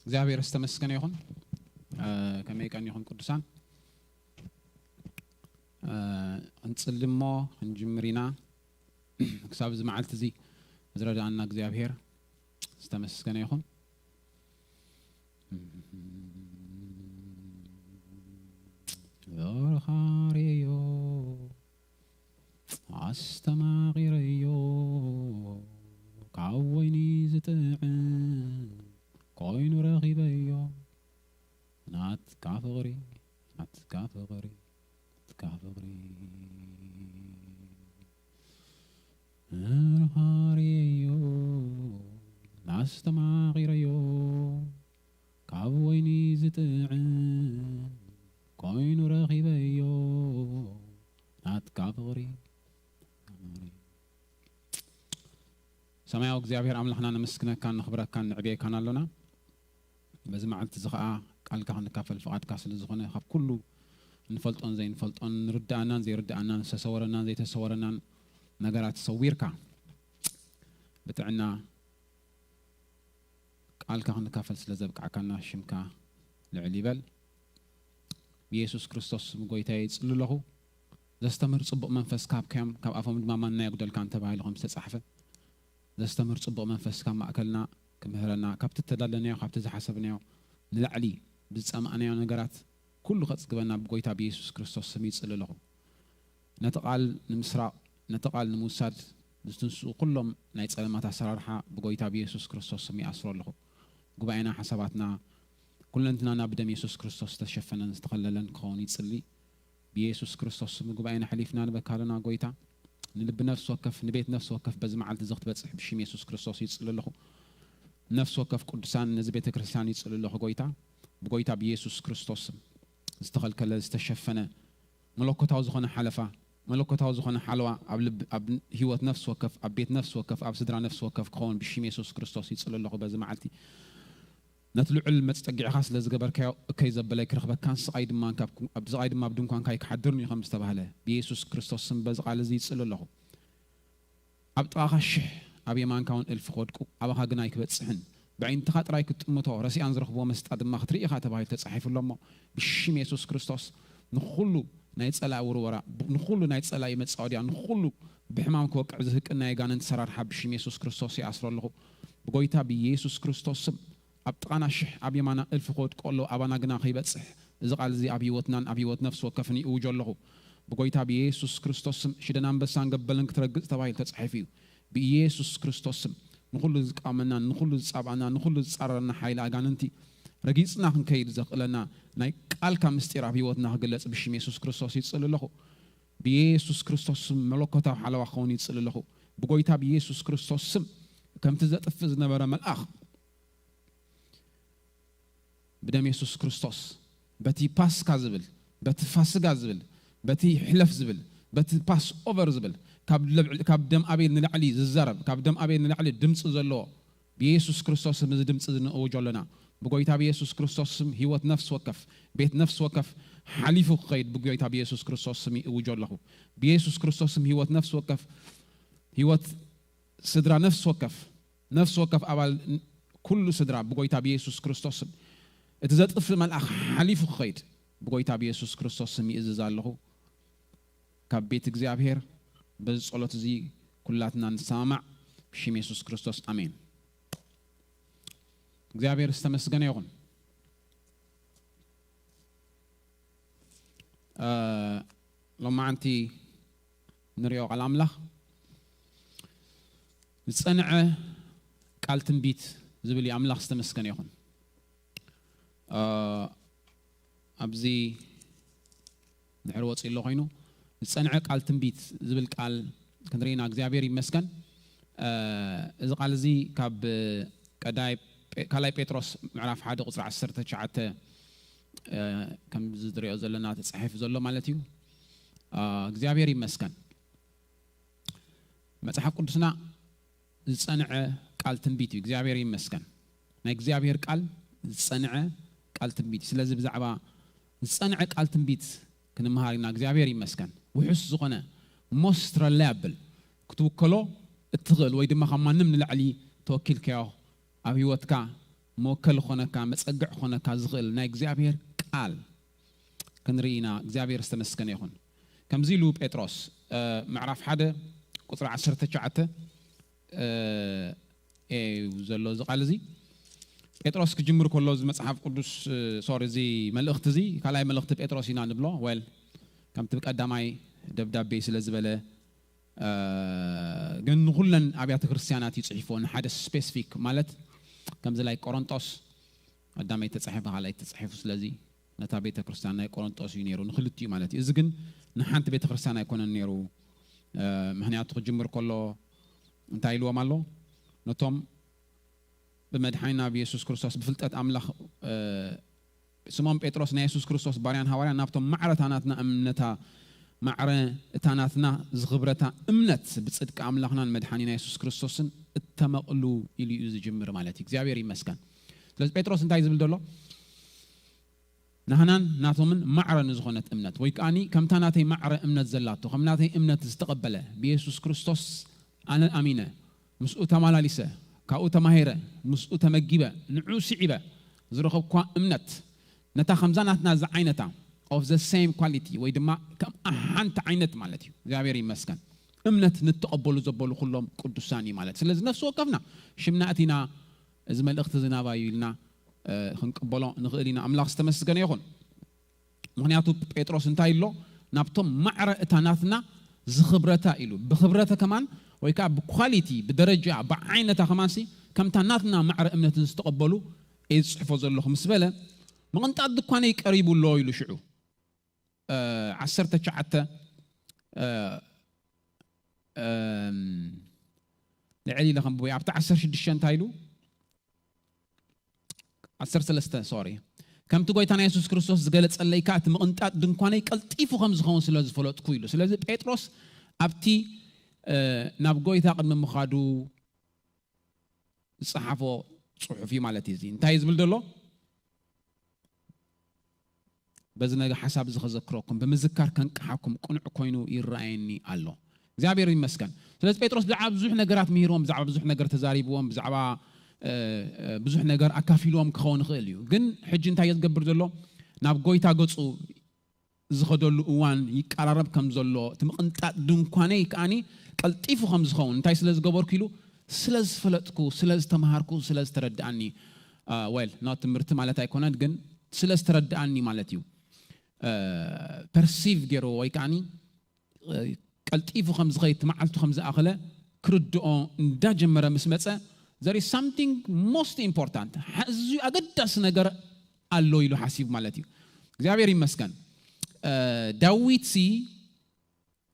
እግዚኣብሔር ዝተመስገነ ይኹን። እ፣ ከመይ ቀኒኹም ቅዱሳን? እ፣ ክንጽሊ እሞ ክንጅምር ኢና። ክሳብ እዚ መዓልቲ እዚ ዝረድኣና እግዚኣብሔር ዝተመስገነ ይኹን። ዞርኻ ርእዮ ኣስተማቒረዮ፣ ካብ ወይኒ ዝጥዕም ኮይኑ ረኺበዮ። ናትካ ፍቕሪ፣ ናትካ ፍቕሪ፣ ናትካ ፍቕሪ። ርኻርየዮ፣ ኣስተማቒረዮ፣ ካብ ወይኒ ዝጥዕም ኮይኑ ረኺበዮ። ናትካ ፍቕሪ። ሰማያዊ እግዚኣብሔር ኣምላኽና ነመስግነካን ነኽብረካን ነዕብየካን ኣሎና። በዚ መዓልቲ እዚ ኸዓ ቃልካ ክንካፈል ፍቓድካ ስለ ዝኾነ፣ ካብ ኩሉ እንፈልጦን ዘይንፈልጦን፣ ንርድኣናን ዘይርድኣናን፣ ዝተሰወረናን ዘይተሰወረናን ነገራት ሰዊርካ ብጥዕና ቃልካ ክንካፈል ስለ ዘብቃዕካና ሽምካ ልዕል ይበል። ብየሱስ ክርስቶስ ስም ጎይታየ ይጽሊ ኣለኹ። ዘስተምህር ጽቡቕ መንፈስ ካብ ከዮም፣ ካብ ኣፎም ድማ ማና የጉደልካ እንተባሂሉ ከም ዝተጻሕፈ፣ ዘስተምህር ጽቡቕ መንፈስ ካብ ማእከልና ክምህረና፣ ካብቲ እተዳለናዮ፣ ካብቲ ዝሓሰብናዮ ንላዕሊ ብዝጸማእናዮ ነገራት ኩሉ ከጽግበና ብጎይታ ብየሱስ ክርስቶስ ስም ይጽሊ ኣለኹ። ነቲ ቃል ንምስራቕ፣ ነቲ ቃል ንምውሳድ ዝትንስኡ ኩሎም ናይ ጸለማት ኣሰራርሓ ብጎይታ ብየሱስ ክርስቶስ ስም ይኣስሮ ኣለኹ። ጉባኤና፣ ሓሳባትና፣ ኩለንትናና ብደም የሱስ ክርስቶስ ዝተሸፈነን ዝተኸለለን ክኸውን ይጽሊ። ብየሱስ ክርስቶስ ስም ጉባኤና ኣሕሊፍና ንበካ ኣለና ጎይታ። ንልቢ ነፍሲ ወከፍ፣ ንቤት ነፍሲ ወከፍ በዚ መዓልቲ እዚ ክትበጽሕ ብሽም የሱስ ክርስቶስ ይጽሊ ኣለኹ። ነፍሲ ወከፍ ቅዱሳን ነዚ ቤተ ክርስቲያን ይጽሊ ኣለኹ ጎይታ። ብጎይታ ብየሱስ ክርስቶስ ስም ዝተኸልከለ፣ ዝተሸፈነ፣ መለኮታዊ ዝኾነ ሓለፋ፣ መለኮታዊ ዝኾነ ሓለዋ ኣብ ልብ፣ ኣብ ህይወት ነፍሲ ወከፍ፣ ኣብ ቤት ነፍሲ ወከፍ፣ ኣብ ስድራ ነፍሲ ወከፍ ክኸውን ብሽም የሱስ ክርስቶስ ይጽሊ ኣለኹ በዚ መዓልቲ። ነቲ ልዑል መጸጊዕኻ ስለ ዝገበርካዮ፣ እከይ ዘበለ ክረኽበካን ስቓይ ድማ ካብ፣ ኣብ ስቓይ ድማ ኣብ ድንኳንካ ኣይክሓድርን እዩ ከም ዝተባህለ፣ ብየሱስ ክርስቶስ ስም በዚ ቃል እዚ ይጽሊ ኣለኹ። ኣብ ጥቓኻ ሽሕ፣ ኣብ የማንካ እውን እልፊ ክወድቁ፣ ኣባኻ ግን ኣይክበጽሕን። ብኣዒንትኻ ጥራይ ክትጥምቶ፣ ረሲኣን ዝረኽብዎ መስጣ ድማ ክትርኢ ኢኻ ተባሂሉ ተጻሒፉ ኣሎ እሞ፣ ብሽም የሱስ ክርስቶስ ንኹሉ ናይ ጸላኢ ውርወራ፣ ንኹሉ ናይ ጸላኢ መጻወድያ፣ ንኹሉ ብሕማም ክወቅዕ ዝህቅን ናይ ኣጋንንቲ ሰራርሓ ብሽም የሱስ ክርስቶስ ይኣስሮ ኣለኹ። ብጎይታ ብየሱስ ክርስቶስ ስም ኣብ ጥቓና ሽሕ፣ ኣብ የማና እልፊ ክወድቁ ኣለዉ፣ ኣባና ግና ከይበጽሕ፣ እዚ ቃል እዚ ኣብ ህይወትናን ኣብ ህይወት ነፍሲ ወከፍን ይእውጆ ኣለኹ። ብጎይታ ብየሱስ ክርስቶስ ስም ሽደን ኣንበሳን ገበልን ክትረግጽ ተባሂሉ ተጻሒፉ እዩ። ብኢየሱስ ክርስቶስ ስም ንኹሉ ዝቃወመና፣ ንኹሉ ዝጻብኣና፣ ንኹሉ ዝጻረረና ሓይሊ ኣጋንንቲ ረጊጽና ክንከይድ ዘኽእለና ናይ ቃልካ ምስጢር ኣብ ህይወትና ክግለጽ ብሽም የሱስ ክርስቶስ ይጽሊ ኣለኹ። ብየሱስ ክርስቶስ ስም መለኮታዊ ሓለዋ ክኸውን ይጽሊ ኣለኹ። ብጎይታ ብየሱስ ክርስቶስ ስም ከምቲ ዘጥፍእ ዝነበረ መልኣኽ ብደም የሱስ ክርስቶስ በቲ ፓስካ ዝብል፣ በቲ ፋስጋ ዝብል፣ በቲ ሕለፍ ዝብል፣ በቲ ፓስ ኦቨር ዝብል፣ ካብ ለብዕ-፣ ካብ ደም ኣቤል ንላዕሊ ዝዛረብ፣ ካብ ደም ኣቤል ንላዕሊ ድምፂ ዘለዎ ብየሱስ ክርስቶስ ስም እዚ ድምፂ እዚ ንእውጆ ኣለና። ብጎይታ ብየሱስ ክርስቶስ ስም ህይወት ነፍሲ ወከፍ፣ ቤት ነፍሲ ወከፍ ሓሊፉ ክኸይድ ብጎይታ ብየሱስ ክርስቶስ ስም ይእውጆ ኣለኹ። ብየሱስ ክርስቶስ ስም ህይወት ነፍሲ ወከፍ፣ ህይወት ስድራ ነፍሲ ወከፍ፣ ነፍሲ ወከፍ ኣባል ኩሉ ስድራ ብጎይታ ብየሱስ ክርስቶስ ስም እቲ ዘጥፍእ መልኣኽ ሓሊፉ ክኸይድ ብጎይታ ብየሱስ ክርስቶስ ስም ይእዝዝ ኣለኹ። ካብ ቤት እግዚኣብሔር በዚ ጸሎት እዚ ኩላትና ንሰማማዕ ብሽም የሱስ ክርስቶስ ኣሜን። እግዚኣብሔር ዝተመስገነ ይኹን። እ፣ ሎማዓንቲ ንሪኦ ቃል ኣምላኽ ዝጸንዐ ቃል ትንቢት ዝብል እዩ። ኣምላኽ ዝተመስገነ ይኹን። እ፣ ኣብዚ ድሕሪ ወፂኡ ኣሎ ኮይኑ ዝጸንዐ ቃል ትንቢት ዝብል ቃል ክንርኢና እግዚኣብሔር ይመስገን። እ፣ እዚ ቃል እዚ ካብ ቀዳይ ጴ-፣ ካልኣይ ጴጥሮስ ምዕራፍ ሓደ ቁፅሪ ዓሰርተ ትሽዓተ፣ እ፣ ከምዚ ዝሪኦ ዘለና ተፃሒፉ ዘሎ ማለት እዩ። እ፣ እግዚኣብሔር ይመስገን። መጽሓፍ ቅዱስና ዝጸንዐ ቃል ትንቢት እዩ። እግዚኣብሔር ይመስገን። ናይ እግዚኣብሔር ቃል ዝጸንዐ ቃል ትንቢት እዩ። ስለዚ ብዛዕባ ዝጸንዐ ቃል ትንቢት ክንመሃር ኢና። እግዚኣብሔር ይመስገን። ውሑስ ዝኾነ፣ most reliable፣ ክትውከሎ እትኽእል ወይ ድማ ካብ ማንም ንላዕሊ ተወኪልካዮ ኣብ ህይወትካ መወከሊ ክኾነካ፣ መጸግዕ ክኾነካ ዝኽእል ናይ እግዚኣብሔር ቃል ክንርኢ ኢና። እግዚኣብሔር ዝተመስገነ ይኹን። ከምዚ ኢሉ ጴጥሮስ፣ እ፣ ምዕራፍ ሓደ ቁጽሪ ዓሰርተ ትሽዓተ፣ እ፣ እዩ ዘሎ እዚ ቃል እዚ። ጴጥሮስ ክጅምር ከሎ እዚ መጽሓፍ ቅዱስ፣ እ፣ ሶሪ፣ እዚ መልእኽቲ እዚ ካልኣይ መልእኽቲ ጴጥሮስ ኢና ንብሎ። ወል፣ ከምቲ ብቀዳማይ ደብዳቤ ስለ ዝበለ፣ እ፣ ግን ንኹለን ኣብያተ ክርስቲያናት እዩ ጽሒፎ፣ ንሓደ ስፔሲፊክ ማለት ከምዚ ላይ ቆሮንጦስ ቀዳመይ ተጻሒፈ፣ ካልኣይ ተጻሒፉ። ስለዚ ነታ ቤተ ክርስቲያን ናይ ቆሮንጦስ እዩ ነይሩ፣ ንክልቲኡ ማለት እዩ። እዚ ግን ንሓንቲ ቤተ ክርስቲያን ኣይኮነን ነይሩ። እ፣ ምኽንያቱ ክጅምር ከሎ እንታይ ኢልዎም ኣሎ? ነቶም ብመድሓኒና ብየሱስ ክርስቶስ ብፍልጠት ኣምላኽ፣ እ፣ ስሞም ጴጥሮስ ናይ የሱስ ክርስቶስ ባርያን ሃዋርያን ናብቶም ማዕረ እታ ናትና እምነታ፣ ማዕረ እታ ናትና ዝኽብረታ እምነት ብጽድቂ ኣምላኽናን መድሓኒና የሱስ ክርስቶስን እተመቕሉ ኢሉ እዩ ዝጅምር ማለት እዩ። እግዚኣብሔር ይመስገን። ስለዚ ጴጥሮስ እንታይ ዝብል ዘሎ? ናህናን ናቶምን ማዕረ ንዝኾነት እምነት፣ ወይ ከኣኒ ከምታ ናተይ ማዕረ እምነት ዘላቶ፣ ከም ናተይ እምነት ዝተቐበለ፣ ብየሱስ ክርስቶስ ኣነ ኣሚነ፣ ምስኡ ተማላሊሰ፣ ካብኡ ተማሂረ፣ ምስኡ ተመጊበ፣ ንዑ ስዒበ ዝረኸብኳ እምነት፣ ነታ ከምዛ ናትና ዝዓይነታ፣ of the same quality፣ ወይ ድማ ከም ሓንቲ ዓይነት ማለት እዩ። እግዚኣብሔር ይመስገን። እምነት ንተቐበሉ ዘበሉ ኩሎም ቅዱሳን እዩ ማለት። ስለዚ ነፍሲ ወከፍና ሽምና እቲና፣ እዚ መልእኽቲ እዚ ናባዩ ኢልና፣ እ፣ ክንቅበሎ ንኽእል ኢና። ኣምላኽ ዝተመስገነ ይኹን። ምኽንያቱ ጴጥሮስ እንታይ ኢሎ? ናብቶም ማዕረ እታ ናትና ዝኽብረታ ኢሉ። ብኽብረተ ከማን ወይ ከኣ ብኳሊቲ፣ ብደረጃ፣ ብዓይነታ ከማንሲ ከምታ ናትና ማዕረ እምነትን ዝተቐበሉ እየ ዝጽሕፎ ዘለኹ ምስ በለ፣ ምቕንጣጥ ድኳነይ ቀሪቡ ኣሎ ኢሉ ሽዑ፣ እ፣ ዓሰርተ ትሽዓተ፣ እ፣ እም፣ ልዕል ኢለ ከንብቦ እየ። ኣብቲ ዓሰርተ ሽዱሽተ እንታይ ኢሉ? ዓሰርተ ሰለስተ፣ ሶሪ። ከምቲ ጎይታና የሱስ ክርስቶስ ዝገለጸለይ ከኣ እቲ ምቕንጣጥ ድንኳነይ ቀልጢፉ ከም ዝኸውን ስለ ዝፈለጥኩ ኢሉ። ስለዚ ጴጥሮስ ኣብቲ፣ እ፣ ናብ ጎይታ ቅድሚ ምኻዱ ዝጸሓፎ ጽሑፍ እዩ ማለት እዩ። እዚ እንታይ እዩ ዝብል ዘሎ? በዚ ነገ ሓሳብ እዚ ከዘክረኩም፣ ብምዝካር ከንቅሓኩም ቅኑዕ ኮይኑ ይረኣየኒ ኣሎ። እግዚኣብሔር ይመስገን። ስለዚ ጴጥሮስ ብዛዕባ ብዙሕ ነገራት ምሂርዎም፣ ብዛዕባ ብዙሕ ነገር ተዛሪብዎም፣ ብዛዕባ፣ እ፣ እ፣ ብዙሕ ነገር ኣካፊልዎም ክኸውን ይኽእል እዩ። ግን ሕጂ እንታይ እዩ ዝገብር ዘሎ? ናብ ጎይታ ገጹ ዝኸደሉ እዋን ይቀራረብ ከም ዘሎ፣ እቲ ምቕንጣጥ ድንኳነይ ከኣኒ ቀልጢፉ ከም ዝኸውን፣ እንታይ ስለ ዝገበርኩ ኢሉ፣ ስለ ዝፈለጥኩ፣ ስለ ዝተምሃርኩ፣ ስለ ዝተረድኣኒ፣ አ፣ ወል፣ ኖት ትምህርቲ ማለት ኣይኮነን፣ ግን ስለ ዝተረድኣኒ ማለት እዩ። አ፣ ፐርሲቭ ገይርዎ ወይ ከኣኒ፣ አ፣ ቀልጢፉ ከም ዝኸይድ፣ እቲ መዓልቱ ከም ዝኣኸለ ክርድኦ እንዳጀመረ ምስ መጸ፣ there is something most important፣ ኣዝዩ ኣገዳሲ ነገር ኣሎ ኢሉ ሓሲቡ ማለት እዩ። እግዚኣብሔር ይመስገን። እ፣ ዳዊት ሲ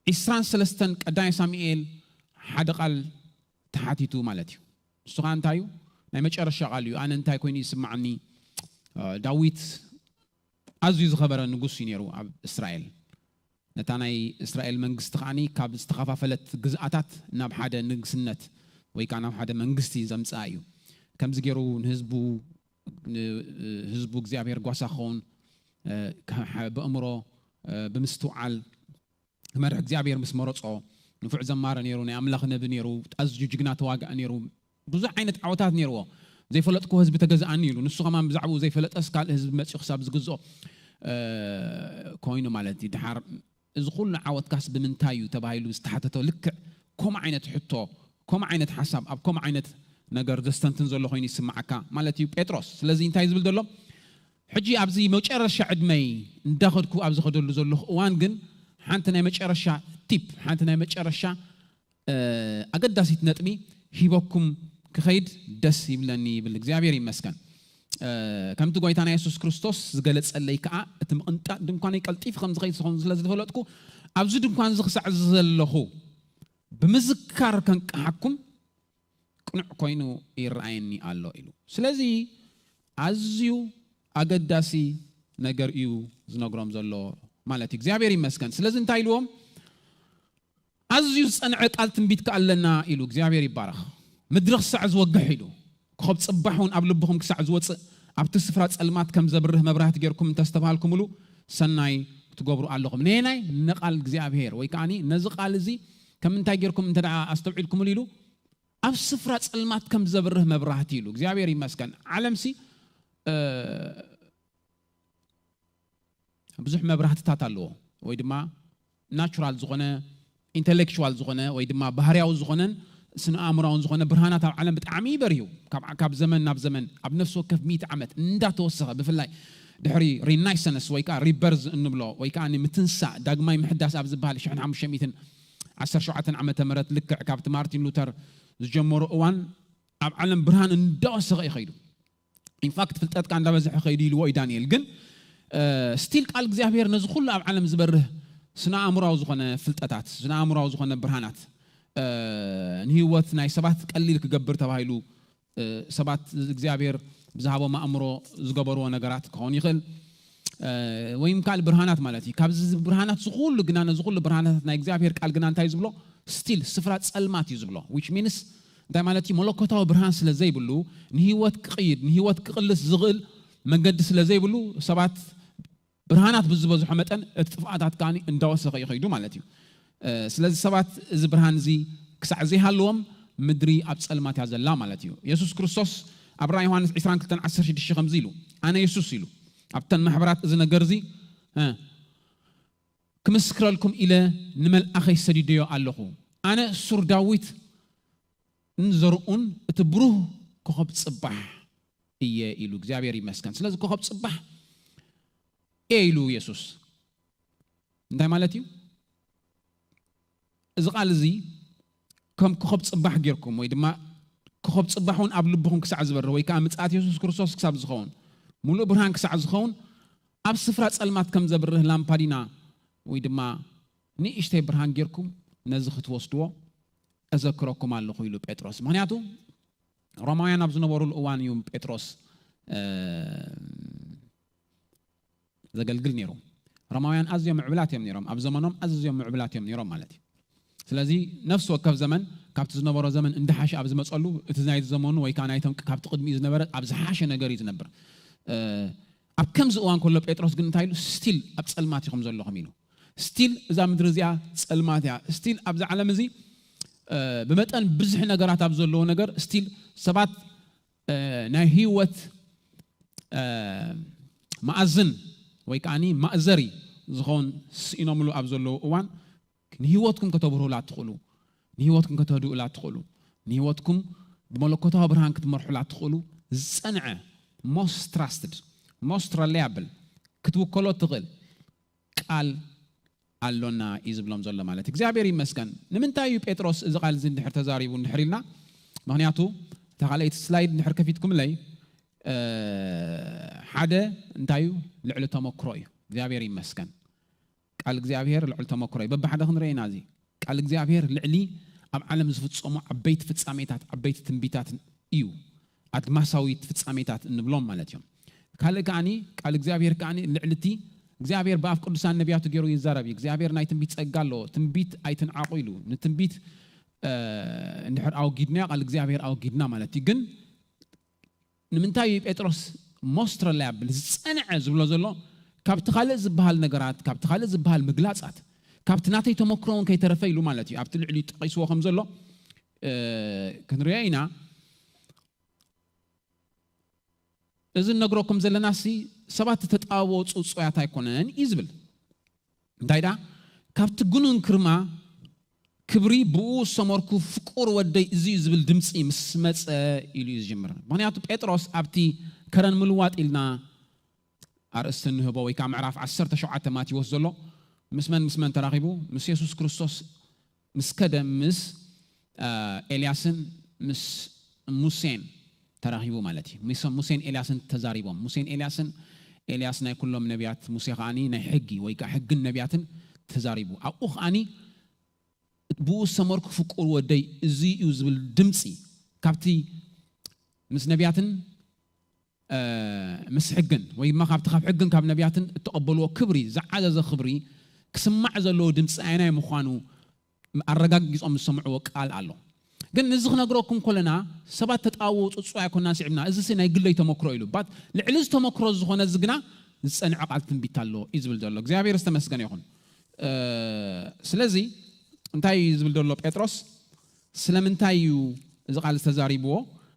ዒስራን ሰለስተን ቀዳማይ ሳሙኤል ሓደ ቃል ተሓቲቱ ማለት እዩ። ንሱ ኸዓ እንታይ እዩ? ናይ መጨረሻ ቃል እዩ። ኣነ እንታይ ኮይኑ ይስማዓኒ? እ፣ ዳዊት ኣዝዩ ዝኸበረ ንጉስ እዩ ነይሩ ኣብ እስራኤል። ነታ ናይ እስራኤል መንግስቲ ከዓኒ ካብ ዝተኸፋፈለት ግዝኣታት ናብ ሓደ ንግስነት ወይ ከዓ ናብ ሓደ መንግስቲ ዘምጽኣ እዩ። ከምዚ ገይሩ ንህዝቡ፣ ንህዝቡ እግዚኣብሔር ጓሳ ክኸውን፣ እ፣ ከ-፣ ብእምሮ፣ እ፣ ብምስትውዓል ክመርሕ እግዚኣብሔር ምስ መረጾ፣ ንፉዕ ዘማሪ ነይሩ፣ ናይ ኣምላኽ ነቢ ነይሩ፣ ኣዝዩ ጅግና ተዋጋኢ ነይሩ፣ ብዙሕ ዓይነት ዓወታት ነይርዎ። ዘይፈለጥኩ ህዝቢ ተገዝኣኒ ኢሉ። ንሱ ከማን ብዛዕባኡ ዘይፈለጠስ ካልእ ህዝቢ መጺኡ ክሳብ ዝግዝኦ፣ እ፣ ኮይኑ ማለት እዩ። ድሓር እዚ ኩሉ ዓወትካስ ብምንታይ እዩ ተባሂሉ ዝተሓተቶ ልክዕ ከምኡ ዓይነት ሕቶ፣ ከምኡ ዓይነት ሓሳብ፣ ኣብ ከምኡ ዓይነት ነገር ዘስተንትን ዘሎ ኮይኑ ይስምዓካ ማለት እዩ ጴጥሮስ። ስለዚ እንታይ ዝብል ዘሎ? ሕጂ ኣብዚ መጨረሻ ዕድመይ እንዳኸድኩ ኣብ ዝኸደሉ ዘለኹ እዋን ግን ሓንቲ ናይ መጨረሻ ቲፕ፣ ሓንቲ ናይ መጨረሻ፣ እ፣ ኣገዳሲት ነጥቢ ሂበኩም ክኸይድ ደስ ይብለኒ ይብል። እግዚኣብሔር ይመስገን። እ፣ ከምቲ ጎይታና የሱስ ክርስቶስ ዝገለጸለይ ከኣ እቲ ምቕንጣጥ ድንኳነይ ቀልጢፉ ከም ዝኸይድ ዝኾን ስለ ዝፈለጥኩ፣ ኣብዚ ድንኳን እዚ ክሳዕ ዘለኹ ብምዝካር ከንቅሓኩም ቅኑዕ ኮይኑ ይረኣየኒ ኣሎ ኢሉ። ስለዚ ኣዝዩ ኣገዳሲ ነገር እዩ ዝነግሮም ዘሎ ማለት እዩ። እግዚኣብሔር ይመስገን። ስለዚ እንታይ ኢልዎም? ኣዝዩ ዝጸንዐ ቃል ትንቢት ከኣ ኣለና ኢሉ። እግዚኣብሔር ይባረኽ። ምድሪ ክሳዕ ዝወግሕ ኢሉ። ኮኸብ ጽባሕ እውን ኣብ ልብኹም ክሳዕ ዝወጽእ፣ ኣብቲ ስፍራ ጸልማት ከም ዘብርህ መብራህቲ ጌርኩም እንተስተብሃልኩምሉ፣ ሰናይ ትገብሩ ኣለኹም። ነየናይ? ንቃል እግዚኣብሔር፣ ወይ ከኣኒ ነዚ ቃል እዚ ከም እንታይ ጌርኩም እንተ ደኣ ኣስተውዒልኩምሉ ኢሉ፣ ኣብ ስፍራ ጸልማት ከም ዘብርህ መብራህቲ ኢሉ። እግዚኣብሔር ይመስገን። ዓለምሲ ብዙሕ መብራህትታት ኣለዎ፣ ወይ ድማ ናቹራል ዝኾነ፣ ኢንተሌክቹዋል ዝኾነ፣ ወይ ድማ ባህርያዊ ዝኾነን ስነ ኣእምራውን ዝኾነ ብርሃናት ኣብ ዓለም ብጣዕሚ ይበርሁ። ካብ ዘመን ናብ ዘመን ኣብ ነፍሲ ወከፍ ሚእቲ ዓመት እንዳተወሰኸ፣ ብፍላይ ድሕሪ ሪናይሰንስ ወይ ከዓ ሪበርዝ እንብሎ ወይ ከዓ ምትንሳእ፣ ዳግማይ ምሕዳስ ኣብ ዝበሃል ሽሕን ሓሙሽተ ሚእትን ዓሰርተ ሸውዓተን ዓመተ ምህረት፣ ልክዕ ካብቲ ማርቲን ሉተር ዝጀመሩ እዋን ኣብ ዓለም ብርሃን እንዳወሰኸ ይኸይዱ። ኢንፋክት ፍልጠትካ እንዳበዝሐ ከይዱ ኢልዎ እዩ ዳንኤል። ግን ስቲል ቃል እግዚኣብሔር ነዚ ኩሉ ኣብ ዓለም ዝበርህ ስነ ኣእምራዊ ዝኾነ ፍልጠታት፣ ስነ ኣእምራዊ ዝኾነ ብርሃናት ንህይወት ናይ ሰባት ቀሊል ክገብር ተባሂሉ ሰባት እግዚኣብሔር ብዝሃቦም ኣእምሮ ዝገበርዎ ነገራት ክኸውን ይኽእል። ወይም ካልእ ብርሃናት ማለት እዩ። ካብዚ ብርሃናት ዝኩሉ ግና፣ ነዚ ኩሉ ብርሃናት ናይ እግዚኣብሔር ቃል ግና እንታይ ዝብሎ? ስቲል ስፍራ ጸልማት እዩ ዝብሎ። ዊች ሚንስ እንታይ ማለት እዩ? መለኮታዊ ብርሃን ስለ ዘይብሉ፣ ንህይወት ክቕይድ፣ ንህይወት ክቕልስ ዝኽእል መንገዲ ስለ ዘይብሉ፣ ሰባት ብርሃናት ብዝበዝሖ መጠን እቲ ጥፍኣታት ከኣ እንዳወሰኸ ይኸይዱ ማለት እዩ። ስለዚ ሰባት እዚ ብርሃን እዚ ክሳዕ ዘይሃለዎም ምድሪ ኣብ ጸልማት እያ ዘላ ማለት እዩ። የሱስ ክርስቶስ ኣብ ራእይ ዮሃንስ ዕስራን ክልተን ዓሰርተ ሽዱሽተ ከምዚ ኢሉ፣ ኣነ የሱስ ኢሉ ኣብተን ማሕበራት እዚ ነገር እዚ ክምስክረልኩም ኢለ ንመልኣኸይ ሰዲደዮ ኣለኹ። ኣነ ሱር ዳዊት ንዘርኡን እቲ ብሩህ ኮኸብ ጽባሕ እየ ኢሉ። እግዚኣብሔር ይመስገን። ስለዚ ኮኸብ ጽባሕ እየ ኢሉ የሱስ። እንታይ ማለት እዩ? እዚ ቃል እዚ ከም ኮኸብ ጽባሕ ጌርኩም፣ ወይ ድማ ኮኸብ ጽባሕ እውን ኣብ ልብኹም ክሳዕ ዝበርህ፣ ወይ ከዓ ምጽኣት የሱስ ክርስቶስ ክሳብ ዝኸውን፣ ሙሉእ ብርሃን ክሳዕ ዝኸውን፣ ኣብ ስፍራ ጸልማት ከም ዘብርህ ላምፓዲና ወይ ድማ ንእሽተይ ብርሃን ጌርኩም ነዚ ክትወስድዎ እዘክረኩም ኣለኹ ኢሉ ጴጥሮስ። ምኽንያቱ ሮማውያን ኣብ ዝነበሩሉ እዋን እዩ ጴጥሮስ ዘገልግል ነይሩ። ሮማውያን ኣዝዮም ምዕብላት እዮም ነይሮም። ኣብ ዘመኖም ኣዝዮም ምዕብላት እዮም ነይሮም ማለት እዩ። ስለዚ ነፍሲ ወከፍ ዘመን ካብቲ ዝነበሮ ዘመን እንዳሓሸ ኣብ ዝመፀሉ፣ እቲ ናይ ዘመኑ ወይ ከዓ ናይቶም ካብቲ ቅድሚኡ ዝነበረ ኣብ ዝሓሸ ነገር እዩ ዝነብር። ኣብ ከምዚ እዋን ከሎ ጴጥሮስ ግን እንታይ ኢሉ? ስቲል ኣብ ጸልማት ኢኹም ዘለኹም ኢሉ። ስቲል እዛ ምድሪ እዚኣ ጸልማት እያ። ስቲል ኣብዚ ዓለም እዚ ብመጠን ብዙሕ ነገራት ኣብ ዘለዎ ነገር፣ ስቲል ሰባት ናይ ህይወት መኣዝን ወይ ከዓኒ ማእዘሪ ዝኸውን ስኢኖምሉ ኣብ ዘለዉ እዋን፣ ንህይወትኩም ከተብርሁላ ትኽእሉ፣ ንህይወትኩም ከተህድኡላ ትኽእሉ፣ ንህይወትኩም ብመለኮታዊ ብርሃን ክትመርሑላ ትኽእሉ ዝጸንዐ፣ ሞስት ትራስትድ፣ ሞስት ረሊያብል፣ ክትውከሎ ትኽእል ቃል ኣሎና እዩ ዝብሎም ዘሎ ማለት እዩ። እግዚኣብሔር ይመስገን። ንምንታይ እዩ ጴጥሮስ እዚ ቃል እዚ እንድሕር ተዛሪቡ እንድሕር ኢልና? ምኽንያቱ እታ ካልኣይቲ ስላይድ እንድሕር ከፊትኩምለይ፣ ሓደ እንታይ እዩ? ልዕሊ ተመክሮ እዩ። እግዚኣብሔር ይመስገን። ቃል እግዚኣብሔር ልዕሊ ተመክሮ እዩ። በብሓደ ክንርኢ ኢና። እዚ ቃል እግዚኣብሔር ልዕሊ ኣብ ዓለም ዝፍጸሙ ዓበይቲ ፍጻሜታት፣ ዓበይቲ ትንቢታት እዩ። ኣድማሳዊት ፍጻሜታት እንብሎም ማለት እዮም። ካልእ ከዓኒ ቃል እግዚኣብሔር ከዓኒ ልዕሊ እቲ እግዚኣብሔር ብኣፍ ቅዱሳን ነቢያቱ ገይሩ ይዛረብ እዩ። እግዚኣብሔር ናይ ትንቢት ጸጋ ኣለዎ። ትንቢት ኣይትንዓቑ ኢሉ። ንትንቢት እንድሕር ኣወጊድናዮ ቃል እግዚኣብሔር ኣወጊድና ማለት እዩ። ግን ንምንታይ እዩ ጴጥሮስ ሞስት ረላያብል ዝጸንዐ ዝብሎ ዘሎ? ካብቲ ካልእ ዝበሃል ነገራት፣ ካብቲ ካልእ ዝበሃል ምግላጻት፣ ካብቲ ናተይ ተመክሮ እውን ከይተረፈ ኢሉ ማለት እዩ። ኣብቲ ልዕሊ ጠቒስዎ ከም ዘሎ ክንሪኦ ኢና። እዚ ንነግረኩም ዘለና ሲ ሰባት ተጣበቦ ጽጹያት ኣይኮነን እዩ ዝብል። እንታይ ደኣ? ካብቲ ጉኑን ክርማ ክብሪ ብኡ ዝሰመርኩ ፍቁር ወደይ እዚ እዩ ዝብል ድምፂ ምስ መፀ ኢሉ እዩ ዝጅምር። ምኽንያቱ ጴጥሮስ ኣብቲ ከረን ምልዋጥ ኢልና ኣርእስቲ እንህቦ ወይ ከዓ ምዕራፍ ዓሰርተ ሸውዓተ ማቴዎስ ዘሎ ምስ መን ምስ መን ተራኺቡ? ምስ የሱስ ክርስቶስ ምስ ከደ ምስ ኤልያስን ምስ ሙሴን ተራኺቡ ማለት እዩ። ሙሴን ኤልያስን ተዛሪቦም። ሙሴን ኤልያስን፣ ኤልያስ ናይ ኩሎም ነቢያት፣ ሙሴ ከዓኒ ናይ ሕጊ ወይ ከዓ ሕግን ነቢያትን ተዛሪቡ። ኣብኡ ከዓኒ ብኡ ዝሰመርኩ ፍቁር ወደይ እዚ እዩ ዝብል ድምፂ ካብቲ ምስ ነቢያትን ምስ ሕግን ወይ ድማ ካብቲ ካብ ሕግን ካብ ነቢያትን እተቐበልዎ ክብሪ ዝዓዘዘ ክብሪ ክስማዕ ዘለዎ ድምፂ ኣየናይ ምዃኑ ኣረጋጊጾም ዝሰምዕዎ ቃል ኣሎ። ግን እዚ ክነግረኩም ከለና ሰባት ተጣብቦ ጽጹ ኣይኮናን ስዒብና፣ እዚ ሲ ናይ ግለይ ተመክሮ ኢሉ ባት ልዕሊ እዚ ተመክሮ ዝኾነ እዚ ግና ዝጸንዐ ቃል ትንቢት ኣሎ እዩ ዝብል ዘሎ። እግዚኣብሔር ዝተመስገነ ይኹን። ስለዚ እንታይ እዩ ዝብል ዘሎ ጴጥሮስ? ስለምንታይ እዩ እዚ ቃል ዝተዛሪብዎ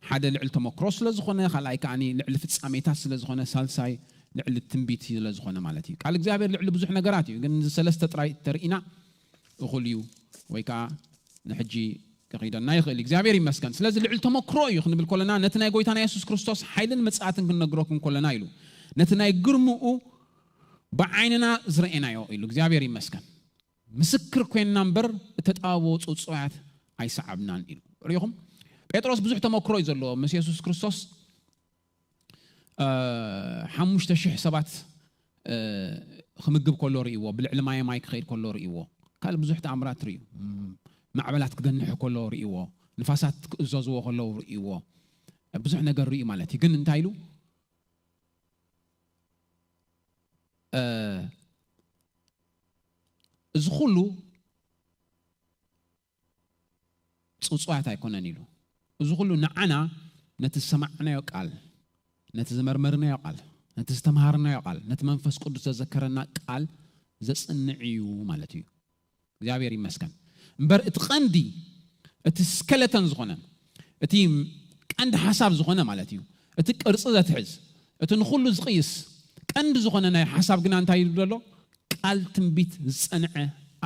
ሓደ ልዕሊ ተመክሮ ስለ ዝኾነ፣ ካልኣይ ከዓኒ ልዕሊ ፍጻሜታት ስለ ዝኾነ፣ ሳልሳይ ልዕሊ ትንቢት ስለ ዝኾነ ማለት እዩ። ቃል እግዚኣብሔር ልዕሊ ብዙሕ ነገራት እዩ፣ ግን እዚ ሰለስተ ጥራይ ተርኢና እኹል እዩ፣ ወይ ከዓ ንሕጂ ክኺደና ይኽእል እዩ። እግዚኣብሔር ይመስገን። ስለዚ ልዕሊ ተመክሮ እዩ ክንብል ከለና፣ ነቲ ናይ ጎይታና የሱስ ክርስቶስ ሓይልን ምጽኣትን ክንነግረኩም ከለና ኢሉ፣ ነቲ ናይ ግርምኡ ብዓይንና ዝረኤናዮ ኢሉ። እግዚኣብሔር ይመስገን። ምስክር ኮይንና እምበር እተጣበቦ ጽውጽዋያት ኣይሰዓብናን ኢሉ። ሪኹም? ጴጥሮስ ብዙሕ ተመክሮ እዩ ዘለዎ ምስ የሱስ ክርስቶስ። እ፣ ሓሙሽተ ሽሕ ሰባት፣ እ፣ ክምግብ ከሎ ርእይዎ፣ ብልዕሊ ማየ ማይ ክኸይድ ከሎ ርእይዎ። ካልእ ብዙሕ ተኣምራት ርእዩ። ማዕበላት ክገንሕ ከሎ ርእይዎ። ንፋሳት ክእዘዝዎ ከለዉ ርእይዎ። ብዙሕ ነገር ርእዩ ማለት እዩ። ግን እንታይ ኢሉ? እ፣ እዚ ኩሉ ጽውጽዋያት ኣይኮነን ኢሉ። እዚ ኩሉ ንዓና ነቲ ዝሰማዕናዮ ቃል፣ ነቲ ዝመርመርናዮ ቃል፣ ነቲ ዝተምሃርናዮ ቃል፣ ነቲ መንፈስ ቅዱስ ዘዘከረና ቃል ዘጽንዕ እዩ ማለት እዩ። እግዚኣብሔር ይመስገን። እምበር እቲ ቀንዲ፣ እቲ ስከለተን ዝኾነ፣ እቲ ቀንዲ ሓሳብ ዝኾነ ማለት እዩ፣ እቲ ቅርጺ ዘትሕዝ፣ እቲ ንኹሉ ዝቕይስ ቀንዲ ዝኾነ ናይ ሓሳብ ግና እንታይ ይብል ዘሎ? ቃል ትንቢት ዝጸንዐ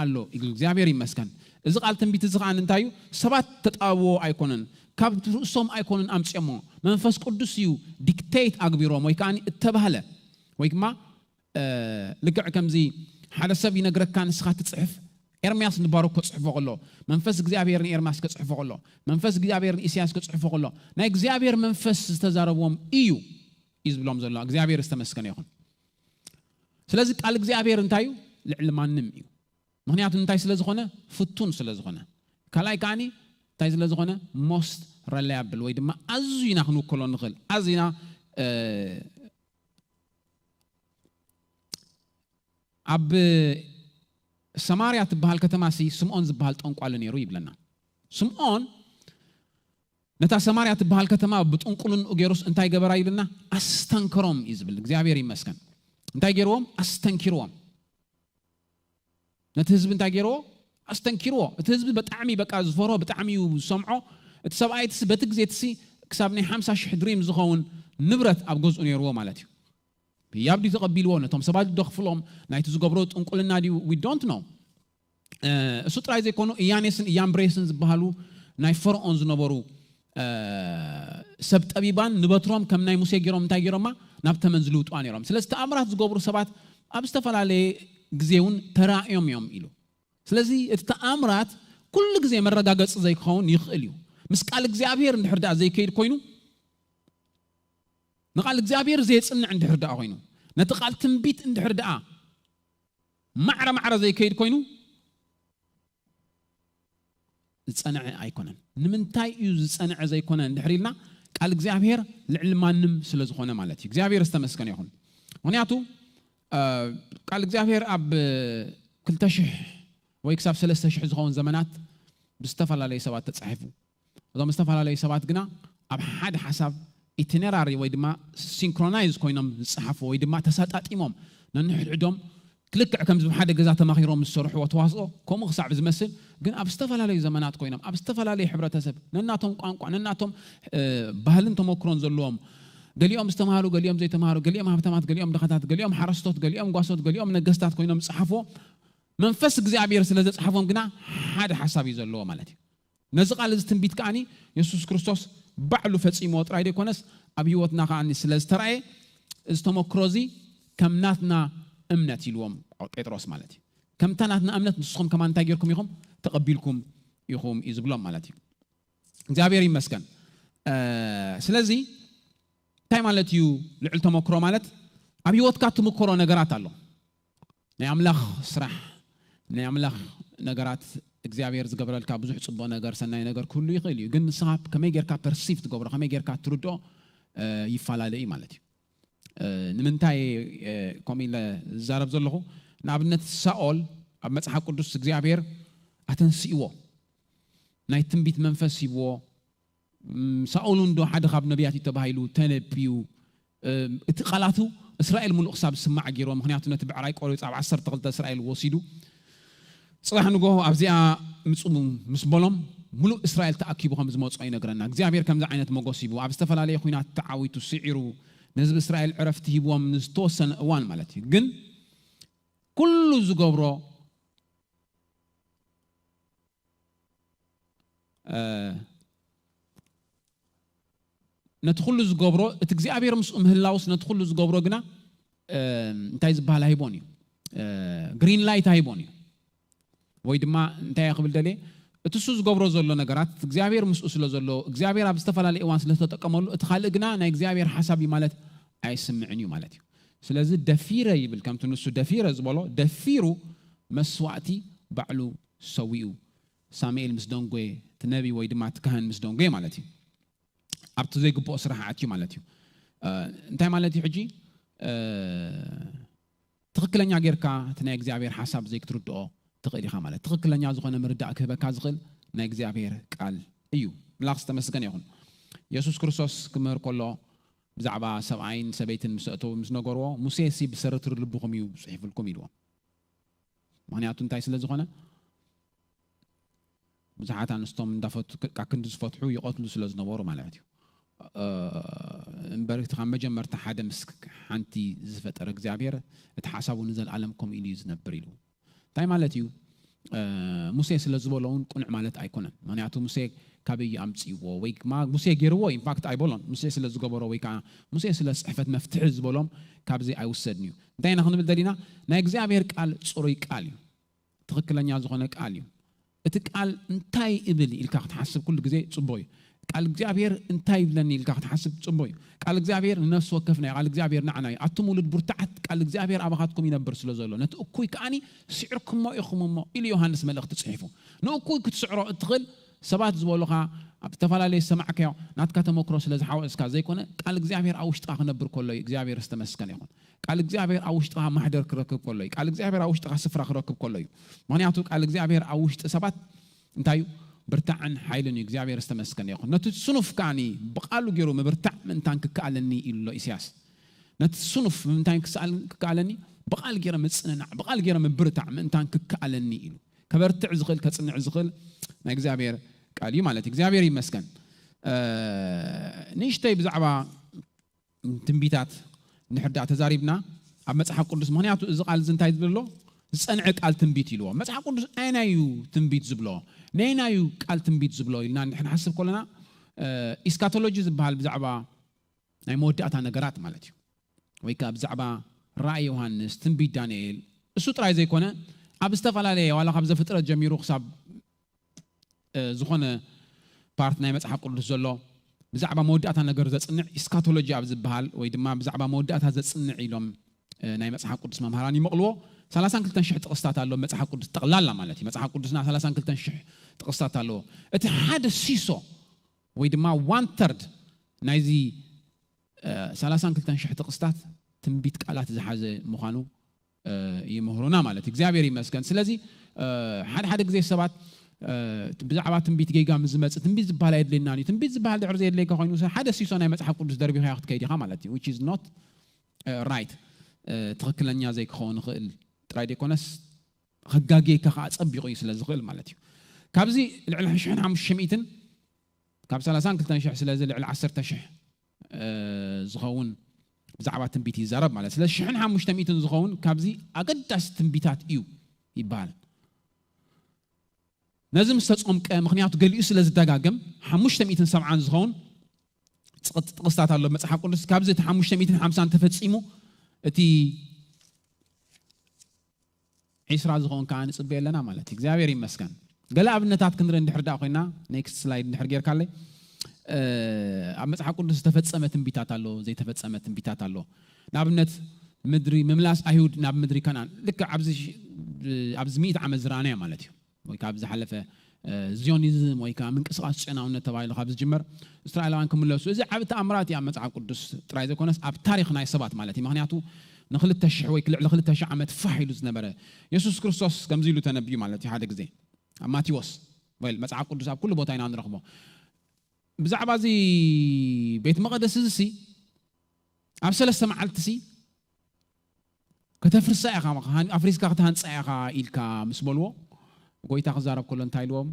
ኣሎ ይብል። እግዚኣብሔር ይመስገን። እዚ ቃል ትንቢት እዚ ኸኣ እንታይ እዩ? ሰባት ተጣብዎ ኣይኮነን፣ ካብ ርእሶም ኣይኮነን ኣምጺኦሞ። መንፈስ ቅዱስ እዩ ዲክቴት ኣግቢሮም ወይ ከኣ እተባህለ ወይ ድማ፣ እ፣ ልክዕ ከምዚ ሓደ ሰብ ይነግረካ፣ ንስኻ ትጽሕፍ። ኤርምያስ ንባሮክ ከጽሕፎ ከሎ፣ መንፈስ እግዚኣብሔር ንኤርምያስ ከጽሕፎ ከሎ፣ መንፈስ እግዚኣብሔር ንኢሳያስ ከጽሕፎ ከሎ፣ ናይ እግዚኣብሔር መንፈስ ዝተዛረብዎም እዩ፣ እዩ ዝብሎም ዘሎ። እግዚኣብሔር ዝተመስገነ ይኹን። ስለዚ ቃል እግዚኣብሔር እንታይ እዩ? ልዕሊ ማንም እዩ። ምኽንያቱ እንታይ ስለ ዝኾነ? ፍቱን ስለ ዝኾነ። ካልኣይ ከዓኒ እንታይ ስለ ዝኾነ? ሞስት ረላያብል ወይ ድማ ኣዝዩና ክንውክሎ ንኽእል። ኣዝዩና፣ እ፣ ኣብ ሰማርያ ትበሃል ከተማ ሲ ስምዖን ዝበሃል ጠንቋሊ ነይሩ ይብለና። ስምዖን ነታ ሰማርያ ትበሃል ከተማ ብጥንቁልንኡ ገይሩስ እንታይ ገበራ ይብለና? ኣስተንከሮም እዩ ዝብል። እግዚኣብሔር ይመስገን። እንታይ ገይርዎም? ኣስተንኪርዎም። ነቲ ህዝቢ እንታይ ገይርዎ? ኣስተንኪርዎ። እቲ ህዝቢ ብጣዕሚ በቃ ዝፈርሆ፣ ብጣዕሚ እዩ ዝሰምዖ። እቲ ሰብኣይ እቲ በቲ ግዜ እቲ ክሳብ ናይ ሓምሳ ሽሕ ድሪም ዝኸውን ንብረት ኣብ ገዝኡ ነይርዎ ማለት እዩ። ህያብ ድዩ ተቐቢልዎ? ነቶም ሰባት ድዩ ደኽፍሎም? ናይቲ ዝገብሮ ጥንቁልና ድዩ? We don't know። እ፣ እሱ ጥራይ ዘይኮኑ፣ ኢያኔስን ኢያምብሬስን ዝበሃሉ ናይ ፈርዖን ዝነበሩ፣ እ፣ ሰብ ጠቢባን ንበትሮም ከም ናይ ሙሴ ገይሮም እንታይ ገይሮማ? ናብ ተመን ዝልውጥዋ ነይሮም። ስለዚ ተኣምራት ዝገብሩ ሰባት ኣብ ዝተፈላለየ ግዜ እውን ተራእዮም እዮም ኢሉ። ስለዚ እቲ ተኣምራት ኩሉ ግዜ መረጋገጺ ዘይክኸውን ይኽእል እዩ። ምስ ቃል እግዚኣብሔር እንድሕር ደኣ ዘይከይድ ኮይኑ፣ ንቃል እግዚኣብሔር ዘየጽንዕ እንድሕር ደኣ ኮይኑ፣ ነቲ ቃል ትንቢት እንድሕር ደኣ ማዕረ ማዕረ ዘይከይድ ኮይኑ፣ ዝጸንዐ ኣይኮነን። ንምንታይ እዩ ዝጸንዐ ዘይኮነ እንድሕር ኢልና፣ ቃል እግዚኣብሔር ልዕሊ ማንም ስለ ዝኾነ ማለት እዩ። እግዚኣብሔር ዝተመስገነ ይኹን። ምኽንያቱ፣ እ፣ ቃል እግዚኣብሔር ኣብ ክልተ ሽሕ ወይ ክሳብ ሰለስተ ሽሕ ዝኸውን ዘመናት ብዝተፈላለዩ ሰባት ተጻሒፉ። እዞም ዝተፈላለዩ ሰባት ግና ኣብ ሓደ ሓሳብ ኢቲነራሪ ወይ ድማ ሲንክሮናይዝ ኮይኖም ዝጸሓፉ ወይ ድማ ተሰጣጢሞም ነንሕድሕዶም ክልክዕ ከምዚ ሓደ ገዛ ተማኺሮም ዝሰርሕዎ ተዋስኦ ከምኡ ክሳዕ ዝመስል፣ ግን ኣብ ዝተፈላለዩ ዘመናት ኮይኖም ኣብ ዝተፈላለዩ ሕብረተሰብ ነናቶም ቋንቋ፣ ነናቶም፣ እ፣ ባህልን ተመክሮን ዘለዎም፣ ገሊኦም ዝተምሃሩ፣ ገሊኦም ዘይተምሃሩ፣ ገሊኦም ሃብታማት፣ ገሊኦም ድኻታት፣ ገሊኦም ሓረስቶት፣ ገሊኦም ጓሶት፣ ገሊኦም ነገስታት ኮይኖም ዝጸሓፍዎ፣ መንፈስ እግዚኣብሔር ስለ ዘጽሓፎም ግና ሓደ ሓሳብ እዩ ዘለዎ ማለት እዩ። ነዚ ቃል እዚ ትንቢት ከዓኒ የሱስ ክርስቶስ ባዕሉ ፈጺምዎ ጥራይ ዘይኮነስ ኣብ ህይወትና ከዓኒ ስለ ዝተራእየ፣ እዚ ተመክሮ እዚ ከም ናትና እምነት ኢልዎም ጴጥሮስ ማለት እዩ። ከምታ ናትና እምነት ንስኹም ከማን እንታይ ጌርኩም ኢኹም? ተቐቢልኩም ኢኹም እዩ ዝብሎም ማለት እዩ። እግዚኣብሔር ይመስገን። እ፣ ስለዚ እንታይ ማለት እዩ ልዑል ተመክሮ ማለት? ኣብ ህይወትካ ትምክሮ ነገራት ኣሎ። ናይ ኣምላኽ ስራሕ፣ ናይ ኣምላኽ ነገራት፣ እግዚኣብሔር ዝገብረልካ ብዙሕ ጽቡቕ ነገር፣ ሰናይ ነገር ክህሉ ይኽእል እዩ። ግን ንስኻ ከመይ ጌርካ ፐርሲቭ ትገብሮ፣ ከመይ ጌርካ ትርድኦ፣ እ፣ ይፈላለ እዩ ማለት እዩ። እ፣ ንምንታይ፣ እ፣ ከምኡ ኢለ ዝዛረብ ዘለኹ? ንኣብነት ሳኦል ኣብ መጽሓፍ ቅዱስ እግዚኣብሔር ኣተንሲእዎ፣ ናይ ትንቢት መንፈስ ሂብዎ። እም፣ ሳኦል እውን ዶ ሓደ ካብ ነቢያት እዩ ተባሂሉ ተነብዩ? እም፣ እቲ ቃላቱ እስራኤል ሙሉእ ክሳብ ዝስማዕ ገይርዎ። ምኽንያቱ ነቲ ብዕራይ ቆሪጹ ኣብ ዓሰርተ ክልተ እስራኤል ወሲዱ፣ ጽባሕ ንግሆ ኣብዚኣ ምጹ ምስ በሎም፣ ሙሉእ እስራኤል ተኣኪቡ ከም ዝመፅኦ ይነግረና። እግዚኣብሔር ከምዚ ዓይነት መጎስ ሂቡ ኣብ ዝተፈላለየ ኩናት ተዓዊቱ ስዒሩ ንህዝቢ እስራኤል ዕረፍቲ ሂብዎም ንዝተወሰነ እዋን ማለት እዩ። ግን ኩሉ ዝገብሮ ነቲ ኩሉ ዝገብሮ እቲ እግዚኣብሔር ምስኡ ምህላውስ ነቲ ኩሉ ዝገብሮ ግና እንታይ ዝበሃል ኣይቦን እዩ፣ ግሪን ላይት ኣይቦን እዩ። ወይ ድማ እንታይ ክብል ደልየ፣ እቲ እሱ ዝገብሮ ዘሎ ነገራት እግዚኣብሔር ምስኡ ስለ ዘሎ እግዚኣብሔር ኣብ ዝተፈላለየ እዋን ስለተጠቀመሉ እቲ ካልእ ግና ናይ እግዚኣብሔር ሓሳብ እዩ ማለት ኣይስምዕን እዩ ማለት እዩ። ስለዚ ደፊረ ይብል፣ ከምቲ ንሱ ደፊረ ዝበሎ ደፊሩ መስዋእቲ ባዕሉ ሰዊኡ ሳሙኤል ምስ ደንጎየ፣ እቲ ነቢ ወይ ድማ እቲ ካህን ምስ ደንጎየ ማለት እዩ። ኣብቲ ዘይግብኦ ስራሕ ኣትዩ ማለት እዩ። እንታይ ማለት እዩ ሕጂ? ትኽክለኛ ጌርካ እቲ ናይ እግዚኣብሔር ሓሳብ ዘይክትርድኦ ትኽእል ኢኻ ማለት። ትኽክለኛ ዝኾነ ምርዳእ ክህበካ ዝኽእል ናይ እግዚኣብሔር ቃል እዩ። ምላኽ ዝተመስገነ ይኹን። የሱስ ክርስቶስ ክምህር ከሎ ብዛዕባ ሰብኣይን ሰበይትን ምስ ኣእተዉ ምስ ነገርዎ፣ ሙሴ ሲ ብሰረትር ልብኹም እዩ ጽሒፉልኩም ኢልዎም። ምክንያቱ እንታይ ስለ ዝኾነ ብዙሓት ኣንስቶም እንዳፈቱ ካ ክንዲ ዝፈትሑ ይቐትሉ ስለ ዝነበሩ ማለት እዩ። እምበር እቲ ካብ መጀመርታ ሓደ ምስ ሓንቲ ዝፈጠረ እግዚኣብሔር እቲ ሓሳቡ ንዘለኣለም ከምኡ ኢሉ እዩ ዝነብር ኢሉ እንታይ ማለት እዩ? ሙሴ ስለ ዝበሎ እውን ቅኑዕ ማለት ኣይኮነን። ምክንያቱ ሙሴ ካበይ ኣምፅዎ ወይ ድማ ሙሴ ገይርዎ ኢንፋክት ኣይበሎን። ሙሴ ስለ ዝገበሮ ወይ ከዓ ሙሴ ስለ ፅሕፈት መፍትሒ ዝበሎም ካብዚ ኣይውሰድን እዩ። እንታይ ኢና ክንብል ደሊና? ናይ እግዚኣብሔር ቃል ፅሩይ ቃል እዩ። ትኽክለኛ ዝኾነ ቃል እዩ። እቲ ቃል እንታይ እብል ኢልካ ክትሓስብ ኩሉ ግዜ ፅቡቅ እዩ። ቃል እግዚኣብሔር እንታይ ይብለኒ ኢልካ ክትሓስብ ፅቡቅ እዩ። ቃል እግዚኣብሔር ንነፍሲ ወከፍና እዩ። ቃል እግዚኣብሔር ንዓና እዩ። ኣቱም ውሉድ ብርቱዓት ቃል እግዚኣብሔር ኣባኻትኩም ይነብር ስለ ዘሎ ነቲ እኩይ ከዓኒ ስዕርኩሞ ኢኹም እሞ ኢሉ ዮሃንስ መልእኽቲ ፅሒፉ። ንእኩይ ክትስዕሮ እትኽእል ሰባት ዝበሉኻ ኣብ ዝተፈላለየ ዝሰማዕካዮ ናትካ ተመክሮ ስለ ዝሓወስካ ዘይኮነ ቃል እግዚኣብሔር ኣብ ውሽጥኻ ክነብር ከሎ እዩ። እግዚኣብሔር ዝተመስገነ ይኹን። ቃል እግዚኣብሔር ኣብ ውሽጥኻ ማሕደር ክረክብ ከሎ እዩ። ቃል እግዚኣብሔር ኣብ ውሽጥኻ ስፍራ ክረክብ ከሎ እዩ። ምክንያቱ ቃል እግዚኣብሔር ኣብ ውሽጢ ሰባት እንታይ እዩ? ብርታዕን ሓይልን እዩ። እግዚኣብሔር ዝተመስገነ ይኹን። ነቲ ስኑፍ ከዓኒ ብቃሉ ገይሩ ምብርታዕ ምእንታን ክከኣለኒ ኢሉ ኣሎ ኢሳያስ። ነቲ ስኑፍ ምእንታን ክሰኣል ክከኣለኒ ብቃል ገይረ ምጽንናዕ ብቃል ገይረ ምብርታዕ ምእንታን ክከኣለኒ ኢሉ ከበርትዕ ዝኽእል ከጽንዕ ዝኽእል ናይ እግዚኣብሔር ቃል እዩ ማለት እዩ። እግዚኣብሔር ይመስገን። ንእሽተይ ብዛዕባ ትንቢታት እንድሕር ደኣ ተዛሪብና ኣብ መጽሓፍ ቅዱስ፣ ምክንያቱ እዚ ቃል እዚ እንታይ ዝብል ኣሎ? ዝጸንዐ ቃል ትንቢት ኢልዎ። መጽሓፍ ቅዱስ ኣየናይ እዩ ትንቢት ዝብሎ? ነየናይ እዩ ቃል ትንቢት ዝብሎ ኢልና እንድሕር ንሓስብ ከለና፣ ኢስካቶሎጂ ዝበሃል ብዛዕባ ናይ መወዳእታ ነገራት ማለት እዩ። ወይ ከዓ ብዛዕባ ራእይ ዮሃንስ፣ ትንቢት ዳንኤል፣ እሱ ጥራይ ዘይኮነ ኣብ ዝተፈላለየ ዋላ ካብ ዘፍጥረት ጀሚሩ ክሳብ ዝኾነ ፓርት ናይ መጽሓፍ ቅዱስ ዘሎ ብዛዕባ መወዳእታ ነገር ዘጽንዕ ኢስካቶሎጂ ኣብ ዝበሃል ወይ ድማ ብዛዕባ መወዳእታ ዘጽንዕ ኢሎም ናይ መጽሓፍ ቅዱስ መምሃራን ይመቕልዎ። ሰላሳን ክልተን ሽሕ ጥቕስታት ኣሎ መጽሓፍ ቅዱስ ጠቕላላ ማለት እዩ። መጽሓፍ ቅዱስና ሰላሳን ክልተን ሽሕ ጥቕስታት ኣለዎ። እቲ ሓደ ሲሶ ወይ ድማ ዋን ተርድ ናይዚ ሰላሳን ክልተን ሽሕ ጥቕስታት ትንቢት ቃላት ዝሓዘ ምዃኑ ይምህሩና ማለት እዩ። እግዚኣብሔር ይመስገን። ስለዚ ሓደ ሓደ ግዜ ሰባት ብዛዕባ ትንቢት ጌጋ ምስ ዝመፅእ ትንቢት ዝበሃል ኣየድልየናን እዩ። ትንቢት ዝበሃል ድሕር ዘየድልየካ ኮይኑ ሓደ ሲሶ ናይ መፅሓፍ ቅዱስ ደርቢኻ ክትከይድ ኢኻ ማለት እዩ። Which is not right። ትኽክለኛ ዘይክኸውን ይኽእል ጥራይ ዘይኮነስ ከጋግየካ ከዓ ፀቢቑ እዩ ስለ ዝኽእል ማለት እዩ። ካብዚ ልዕሊ ሽሕን ሓሙሽተ ሚእትን ካብ ሰላሳን ክልተን ሽሕ ስለዚ ልዕሊ ዓሰርተ ሽሕ ዝኸውን ብዛዕባ ትንቢት ይዛረብ ማለት። ስለዚ ሽሕን ሓሙሽተ ሚእትን ዝኸውን ካብዚ ኣገዳሲ ትንቢታት እዩ ይበሃል። ነዚ ምስ ተጸምቀ፣ ምኽንያቱ ገሊኡ ስለ ዝደጋገም፣ ሓሙሽተ ሚእትን ሰብዓን ዝኸውን ጥቕስታት ኣሎ መጽሓፍ ቅዱስ። ካብዚ እቲ ሓሙሽተ ሚእትን ሓምሳን ተፈጺሙ እቲ ዒስራ ዝኸውን ከዓ ንጽበ ኣለና ማለት እዩ። እግዚኣብሔር ይመስገን። ገለ ኣብነታት ክንርኢ እንድሕር ደኣ ኮይና፣ ኔክስት ስላይድ እንድሕር ጌርካለይ፣ ኣብ መጽሓፍ ቅዱስ ዝተፈጸመ ትንቢታት ኣሎ፣ ዘይተፈጸመ ትንቢታት ኣሎ። ንኣብነት ምድሪ ምምላስ ኣይሁድ ናብ ምድሪ ከነኣን ልክዕ ኣብዚ ኣብዚ ሚእቲ ዓመት ዝረኣናዮ ማለት እዩ። ወይ ካብ ዝሓለፈ ዚዮኒዝም ወይ ከዓ ምንቅስቃስ ጽዮናውነት ተባሂሉ ካብ ዝጅመር እስራኤላውያን ክምለሱ፣ እዚ ዓቢ ተኣምራት እዩ ኣብ መጽሓፍ ቅዱስ ጥራይ ዘይኮነስ ኣብ ታሪኽ ናይ ሰባት ማለት እዩ። ምክንያቱ ንክልተ ሽሕ ወይ ልዕሊ ክልተ ሽሕ ዓመት ፋሕ ኢሉ ዝነበረ የሱስ ክርስቶስ ከምዚ ኢሉ ተነብዩ ማለት እዩ። ሓደ ግዜ ኣብ ማቴዎስ ወይ መጽሓፍ ቅዱስ ኣብ ኩሉ ቦታ ኢና ንረኽቦ። ብዛዕባ እዚ ቤት መቐደስ እዚ ሲ ኣብ ሰለስተ መዓልቲ ሲ ከተፍርሳ ኢኻ፣ ኣፍሪስካ ክትሃንፃ ኢኻ ኢልካ ምስ በልዎ፣ ጎይታ ክዛረብ ከሎ እንታይ ኢልዎም?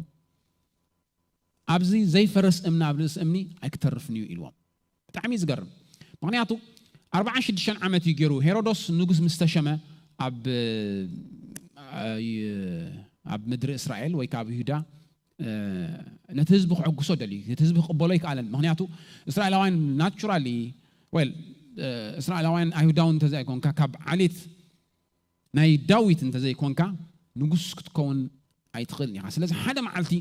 ኣብዚ ዘይፈርስ እምኒ ኣብ ርእሲ እምኒ ኣይክተርፍን እዩ ኢልዎም። ብጣዕሚ እዩ ዝገርም። ምኽንያቱ ኣርባዓን ሽዱሽተን ዓመት እዩ ገይሩ። ሄሮዶስ ንጉስ ምስ ተሸመ ኣብ ኣብ ምድሪ እስራኤል ወይ ከዓ ኣብ ይሁዳ ነቲ ህዝቢ ክሕጉሶ ደልዩ፣ ነቲ ህዝቢ ክቕበሎ ይከኣለን። ምኽንያቱ እስራኤላውያን ናቹራሊ ወል እስራኤላውያን ኣይሁዳውን እንተዘይኮንካ ካብ ዓሌት ናይ ዳዊት እንተዘይኮንካ ንጉስ ክትከውን ኣይትኽእልን ኢኻ። ስለዚ ሓደ መዓልቲ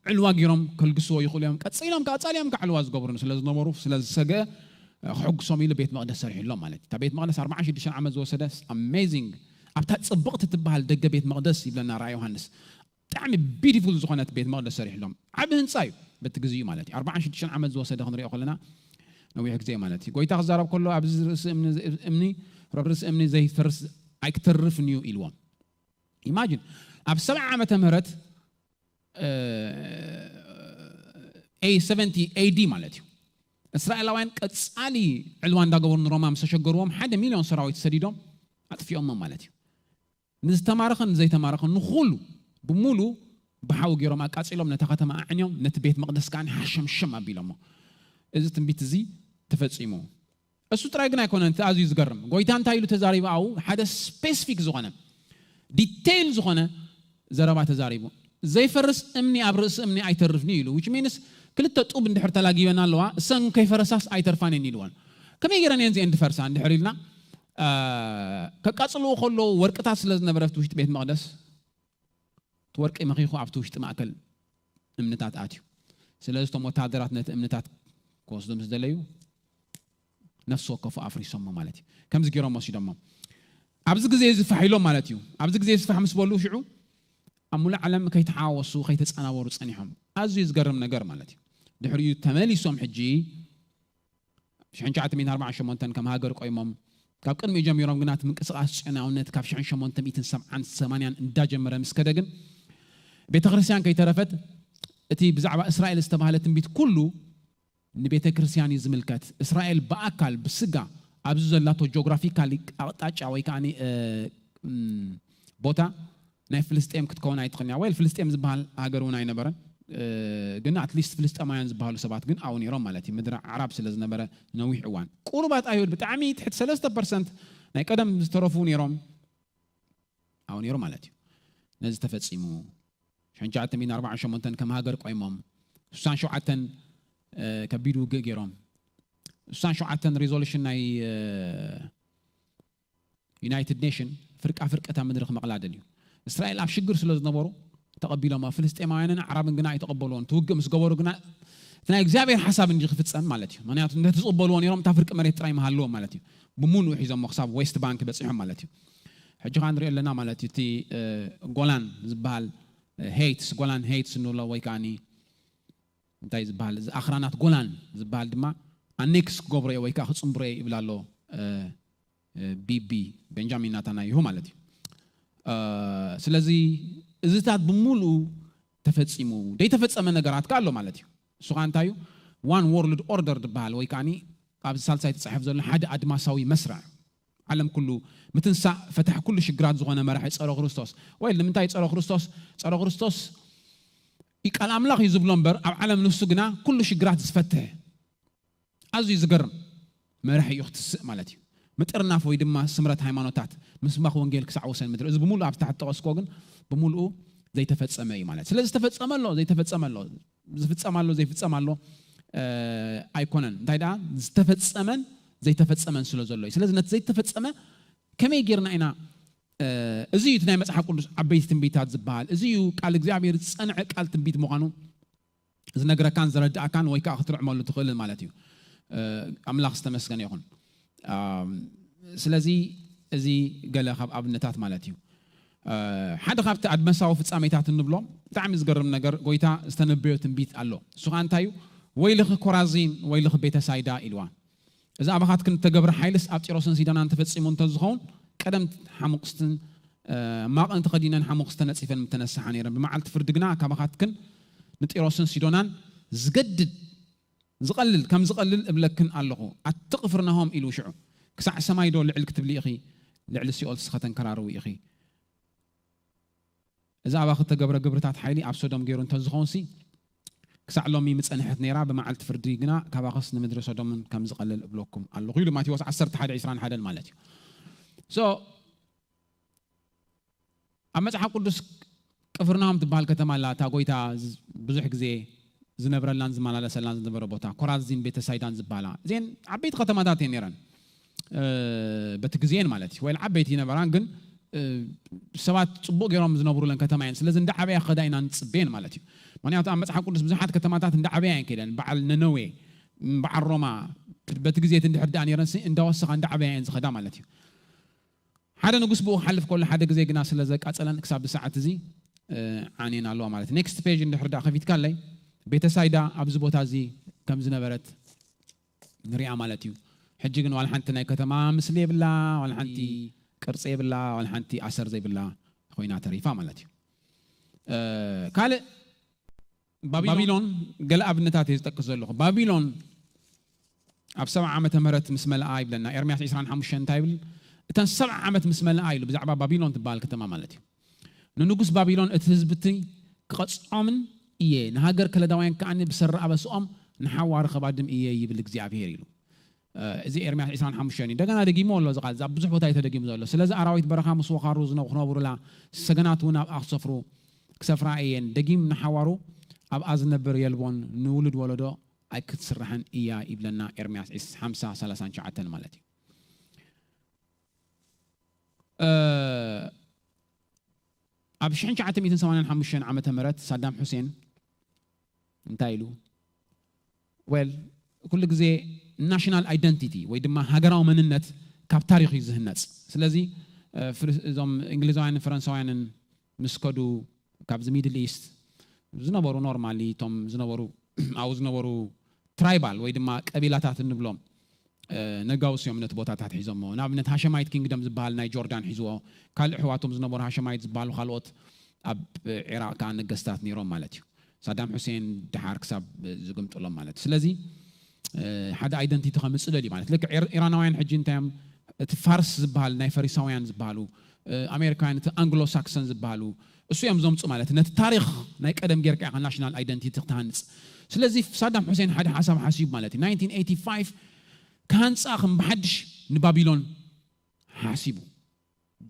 ዕልዋ ገይሮም ከልግስዎ ይኽእሉ እዮም። ቀፂሎም ቀፃሊኦም ከዓ ዕልዋ ዝገብሩን ስለ ዝነበሩ ስለ ዝሰገ ክሕጉሶም ኢሉ ቤት መቕደስ ሰሪሕሎም ማለት እዩ። እታ ቤት መቕደስ ኣርባዓን ሽዱሽተን ዓመት ዝወሰደ ኣሜዚንግ ኣብታ ፅብቕቲ ትበሃል ደገ ቤት መቕደስ ይብለና ራእይ ዮሃንስ። ብጣዕሚ ቢዩቲፉል ዝኾነት ቤት መቕደስ ሰሪሕሎም። ዓቢ ህንፃ እዩ በቲ ግዜኡ ማለት እዩ። ኣርባዓን ሽዱሽተን ዓመት ዝወሰደ ክንሪኦ ከለና ነዊሕ ግዜ ማለት እዩ። ጎይታ ክዛረብ ከሎ ኣብዚ ርእሲ እምኒ እምኒ ርእሲ እምኒ ዘይፈርስ ኣይክተርፍን እዩ ኢልዎም። ኢማጂን ኣብ ሰብዓ ዓመተ ምህረት ኤ ሰቨንቲ ኤዲ ማለት እዩ። እስራኤላውያን ቀጻሊ ዕልዋ እንዳገበሩ ንሮማ ምስ ተሸገርዎም ሓደ ሚልዮን ሰራዊት ሰዲዶም ኣጥፊኦሞም ማለት እዩ። ንዝተማረኸን ንዘይተማረኸን ንኹሉ ብምሉ ብሓዊ ገይሮም ኣቃጺሎም ነታ ከተማ ኣዕንዮም ነቲ ቤት መቕደስ ከኣ ሃሸምሸም ኣቢሎሞ። እዚ ትንቢት እዚ ተፈጺሙ። እሱ ጥራይ ግን ኣይኮነን፣ እቲ ኣዝዩ ዝገርም ጎይታ እንታይ ኢሉ ተዛሪቡ? ኣው ሓደ ስፔሲፊክ ዝኾነ ዲቴይል ዝኾነ ዘረባ ተዛሪቡ። ዘይፈርስ እምኒ ኣብ ርእሲ እምኒ ኣይተርፍን እዩ ኢሉ። ዊች ሚንስ ክልተ ጡብ እንድሕር ተላጊበን ኣለዋ እሰን ከይፈረሳስ ኣይተርፋን እየን ኢልወን። ከመይ ገይረን እየን እዚአን ድፈርሳ እንድሕር ኢልና ከቃጽልዎ ከለዉ ወርቅታት ስለ ዝነበረ ኣብቲ ውሽጢ ቤት መቕደስ እቲ ወርቂ መኺኹ ኣብቲ ውሽጢ ማእከል እምንታት ኣትዩ። ስለዚ እቶም ወታደራት ነቲ እምንታት ክወስዱ ምስ ደለዩ ነፍሲ ወከፉ ኣፍሪሶሞ ማለት እዩ። ከምዚ ገይሮም ወሲዶሞ። ኣብዚ ግዜ እዚ ፋሕ ኢሎም ማለት እዩ። ኣብዚ ግዜ እዚ ፋሕ ምስ በሉ ሽዑ ኣብ ሙሉእ ዓለም ከይተሓዋወሱ ከይተጸናበሩ ጸኒሖም። ኣዝዩ ዝገርም ነገር ማለት እዩ። ድሕሪኡ ተመሊሶም ሕጂ ሽሕን ትሽዓተ ሚእትን ኣርባዓን ሸሞንተን ከም ሃገር ቆይሞም ካብ ቅድሚኡ ጀሚሮም ግና እቲ ምንቅስቃስ ጽዮናውነት ካብ ሽሕን ሸሞንተ ሚእትን ሰብዓን ሰማንያን እንዳጀመረ ምስ ከደ ግን ቤተ ክርስቲያን ከይተረፈት እቲ ብዛዕባ እስራኤል ዝተባህለ ትንቢት ኩሉ ንቤተ ክርስቲያን እዩ ዝምልከት። እስራኤል ብኣካል ብስጋ ኣብዚ ዘላቶ ጂኦግራፊካል ኣቕጣጫ ወይ ከዓ ቦታ ናይ ፍልስጤም ክትከውን ኣይትኽእልን እያ። ወይ ፍልስጤም ዝበሃል ሃገር እውን ኣይነበረን፣ ግን ኣትሊስት ፍልስጤማውያን ዝበሃሉ ሰባት ግን ኣብኡ ነይሮም ማለት እዩ። ምድሪ ዓራብ ስለ ዝነበረ ነዊሕ እዋን ቁሩባት ኣይሁድ ብጣዕሚ ትሕቲ ሰለስተ ፐርሰንት ናይ ቀደም ዝተረፉ ነይሮም ኣብኡ ነይሮም ማለት እዩ። ነዚ ተፈጺሙ ሽሕን ትሽዓተ ሚእትን ኣርባዓን ሸሞንተን ከም ሃገር ቆይሞም ስሳን ሸውዓተን ከቢድ ውግእ ገይሮም ስሳን ሸውዓተን ሪዞሉሽን ናይ ዩናይትድ ኔሽን ፍርቃ ፍርቂ እታ ምድሪ ክመቕላ ደልዩ። እስራኤል ኣብ ሽግር ስለ ዝነበሩ ተቐቢሎም ፍልስጤማውያንን ዓራብን ግና ኣይተቐበልዎን። ትውግእ ምስ ገበሩ ግና እቲ ናይ እግዚኣብሔር ሓሳብ እንዲ ክፍጸም ማለት እዩ። ምክንያቱ እንተ ዝቕበልዎ ነይሮም እታ ፍርቂ መሬት ጥራይ ምሃልዎም ማለት እዩ። ብምሉኡ ሒዞሞ ክሳብ ዌስት ባንክ በጺሖም ማለት እዩ። ሕጂ ኸዓ ንሪኦ ኣለና ማለት እዩ። እቲ ጎላን ዝበሃል ሄይትስ ጎላን ሄይትስ እንብሎ ወይ ከዓ እንታይ ዝበሃል እዚ ኣኽራናት ጎላን ዝበሃል ድማ ኣኔክስ ክገብሮ እየ ወይ ከዓ ክፅምብሮ እየ ይብል ኣሎ ቢቢ ቤንጃሚን ናታናይሁ ማለት እዩ። ስለዚ እዚታት ብምሉኡ ተፈፂሙ ዘይተፈፀመ ነገራት ከ ኣሎ ማለት እዩ። እሱ ከዓ እንታይ እዩ? ዋን ወርልድ ኦርደር ዝበሃል ወይ ከዓ ኣብዚ ሳልሳይ ተፃሒፍ ዘሎ ሓደ ኣድማሳዊ መስርዕ ዓለም ኩሉ ምትንሳእ ፈታሕ ኩሉ ሽግራት ዝኾነ መራሒ ፀረ ክርስቶስ ወይ ንምንታይ ፀረ ክርስቶስ? ፀረ ክርስቶስ ቃል ኣምላኽ እዩ ዝብሎ እምበር ኣብ ዓለም ንሱ ግና ኩሉ ሽግራት ዝፈትሕ ኣዝዩ ዝገርም መራሒ እዩ ክትስእ ማለት እዩ። ምጥርናፍ ወይ ድማ ስምረት ሃይማኖታት ምስባኽ ወንጌል ክሳዕ ወሰን ምድሪ እዚ ብምሉእ ኣብ ታሕቲ ጠቐስኮ ግን ብምሉኡ ዘይተፈጸመ እዩ ማለት ስለ ዝተፈጸመ ኣሎ ዘይተፈጸመ ኣሎ ዝፍጸም ኣሎ ዘይፍጸም ኣሎ ኣይኮነን እንታይ ደኣ ዝተፈጸመን ዘይተፈጸመን ስለ ዘሎ እዩ። ስለዚ ነቲ ዘይተፈጸመ ከመይ ጌርና ኢና እዚ እዩ እቲ ናይ መጽሓፍ ቅዱስ ዓበይቲ ትንቢታት ዝበሃል እዚ እዩ ቃል እግዚኣብሔር ዝጸንዐ ቃል ትንቢት ምዃኑ ዝነግረካን ዝረድኣካን ወይ ከዓ ክትርዕመሉ ትኽእልን ማለት እዩ። ኣምላኽ ዝተመስገነ ይኹን። ስለዚ እዚ ገለ ካብ ኣብነታት ማለት እዩ። ሓደ ካብቲ ኣድመሳዊ ፍጻሜታት እንብሎ ብጣዕሚ ዝገርም ነገር ጎይታ ዝተነበዮ ትንቢት ኣሎ። እሱ ከዓ እንታይ እዩ? ወይልኺ ኮራዚን ወይልኺ ቤተሳይዳ ኢልዋ። እዚ ኣባኻትክን እተገብረ ሓይልስ ኣብ ጢሮስን ሲዶናን ተፈጺሙ እንተዝኸውን ቀደም ሓሙቕስትን ማቕን ተኸዲነን ሓሙቕስ ተነጺፈን ምተነስሓ ነይረን። ብመዓልቲ ፍርዲ ግና ካባኻትክን ንጢሮስን ሲዶናን ዝገድድ ዝቐልል ከም ዝቐልል እብለክን ኣለኹ። ኣቲ ቅፍርናሆም ኢሉ ሽዑ ክሳዕ ሰማይ ዶ ልዕል ክትብሊ ኢኺ? ልዕሊ ሲኦልስ ኸተንከራርዊ ኢኺ? እዚ ኣባኺ እተገብረ ግብርታት ሓይሊ ኣብ ሶዶም ገይሩ እንተዝኸውን ሲ ክሳዕ ሎሚ ምጸንሐት ነይራ፣ ብመዓልቲ ፍርዲ ግና ካባኸስ ንምድሪ ሶዶምን ከም ዝቐልል እብለኩም ኣለኹ ኢሉ። ማቴዎስ ዓሰርተ ሓደ ዕስራን ሓደን ማለት እዩ። So ኣብ መጽሓፍ ቅዱስ ቅፍርናሆም ትበሃል ከተማ ኣላ፣ እታ ጎይታ ዝ- ብዙሕ ግዜ ዝነብረላን ዝመላለሰላን ዝነበረ ቦታ፣ ኮራዚን ቤተሳይዳን ዝበሃላ፣ እዚን ዓበይቲ ከተማታት እየን ነይረን። በቲ ግዜን ማለት እዩ። ወይ ዓበይቲ ይነበራን፣ ግን ሰባት ጽቡቅ ገይሮም ዝነብሩለን ከተማ እየን። ስለዚ እንዳ ዓበያ ክኸዳ ኢና ንጽበየን ማለት እዩ። ምክንያቱ ኣብ መጽሓፍ ቅዱስ ብዙሓት ከተማታት እንዳ ዓበያ እየን ከይደን፣ በዓል ነነዌ፣ በዓል ሮማ፣ በቲ ግዜ እቲ እንድሕር ደኣ ነይረን እንዳወሰኻ እንዳ ዓበያ እየን ዝኸዳ ማለት እዩ። ሓደ ንጉስ ብኡ ክሓልፍ ከሎ፣ ሓደ ግዜ ግና ስለ ዘቃጸለን ክሳብ ሰዓት እዚ ዓኔን ኣለዋ ማለት። ኔክስት ፔጅ እንድሕር ደኣ ከፊትካለይ፣ ቤተሳይዳ ኣብዚ ቦታ እዚ ከም ዝነበረት ንሪኣ ማለት እዩ። ሕጂ ግን ዋላ ሓንቲ ናይ ከተማ ምስሊ የብላ፣ ዋላ ሓንቲ ቅርፂ የብላ፣ ዋላ ሓንቲ ኣሰር ዘይብላ ኮይና ተሪፋ ማለት እዩ። ካልእ ባቢሎን፣ ገለ ኣብነታት እየ ዝጠቅስ ዘለኹ። ባቢሎን ኣብ ሰብዓ ዓመተ ምህረት ምስ መልኣ ይብለና ኤርምያስ ዕስራን ሓሙሽተን። እንታይ ይብል? እተን ሰብዓ ዓመት ምስ መልኣ ኢሉ ብዛዕባ ባቢሎን ትበሃል ከተማ ማለት እዩ። ንንጉስ ባቢሎን እቲ ህዝቢ እቲ ክቐጽዖምን እየ፣ ንሃገር ከለዳውያን ከኣ ብሰሪ ኣበስኦም ንሓዋሩ ከባድም እየ ይብል እግዚኣብሄር ኢሉ። እዚ ኤርምያስ ዕስራን ሓሙሽተን እዩ። እንደገና ደጊሙ ኣሎ እዚ ቃል፣ ኣብ ብዙሕ ቦታ እዩ ተደጊሙ ዘሎ። ስለዚ ኣራዊት በረኻ ምስ ወኻሩ ዝነ- ክነብሩላ፣ ሰገናት እውን ኣብኣ ክሰፍሩ ክሰፍራ እየን። ደጊም ንሓዋሩ ኣብኣ ዝነብር የልቦን፣ ንውሉድ ወለዶ ኣይክትስራሕን እያ ይብለና ኤርምያስ ሓምሳ ሰላሳን ትሽዓተን ማለት እዩ። ኣብ ሽሕን ትሽዓተ ሚእትን ሰማንያን ሓሙሽተን ዓመተ ምህረት ሳዳም ሑሴን እንታይ ኢሉ? ወል ኩሉ ግዜ ናሽናል ኣይደንቲቲ ወይ ድማ ሃገራዊ መንነት ካብ ታሪኽ እዩ ዝህነጽ። ስለዚ እዞም እንግሊዛውያንን ፈረንሳውያንን ምስ ከዱ ካብዚ ሚድል ኢስት ዝነበሩ ኖርማሊ እቶም ዝነበሩ ኣብኡ ዝነበሩ ትራይባል ወይ ድማ ቀቢላታት እንብሎም ነጋውስ እዮም ነቲ ቦታታት ሒዞሞ። ንኣብነት ሃሸማይት ኪንግደም ዝበሃል ናይ ጆርዳን ሒዝዎ፣ ካልእ ኣሕዋቶም ዝነበሩ ሃሸማይት ዝበሃሉ ካልኦት ኣብ ዒራቕ ከዓ ነገስታት ነይሮም ማለት እዩ። ሳዳም ሑሴን ደሓር ክሳብ ዝግምጥሎም ማለት እዩ። ስለዚ ሓደ ኣይደንቲቲ ከምፅእ ደልዩ ማለት ልክ ኢራናውያን ሕጂ እንታይ እዮም እቲ ፋርስ ዝበሃል ናይ ፈሪሳውያን ዝበሃሉ ኣሜሪካውያን እቲ ኣንግሎ ሳክሰን ዝበሃሉ እሱ እዮም ዘምፁ ማለት ነቲ ታሪኽ ናይ ቀደም ጌርካ ኢኻ ናሽናል ኣይደንቲቲ ክትሃንፅ። ስለዚ ሳዳም ሑሴን ሓደ ሓሳብ ሓሲቡ ማለት እዩ ናይንቲን ኤይቲ ፋይቭ ክሃንፃ ከም ብሓድሽ ንባቢሎን ሓሲቡ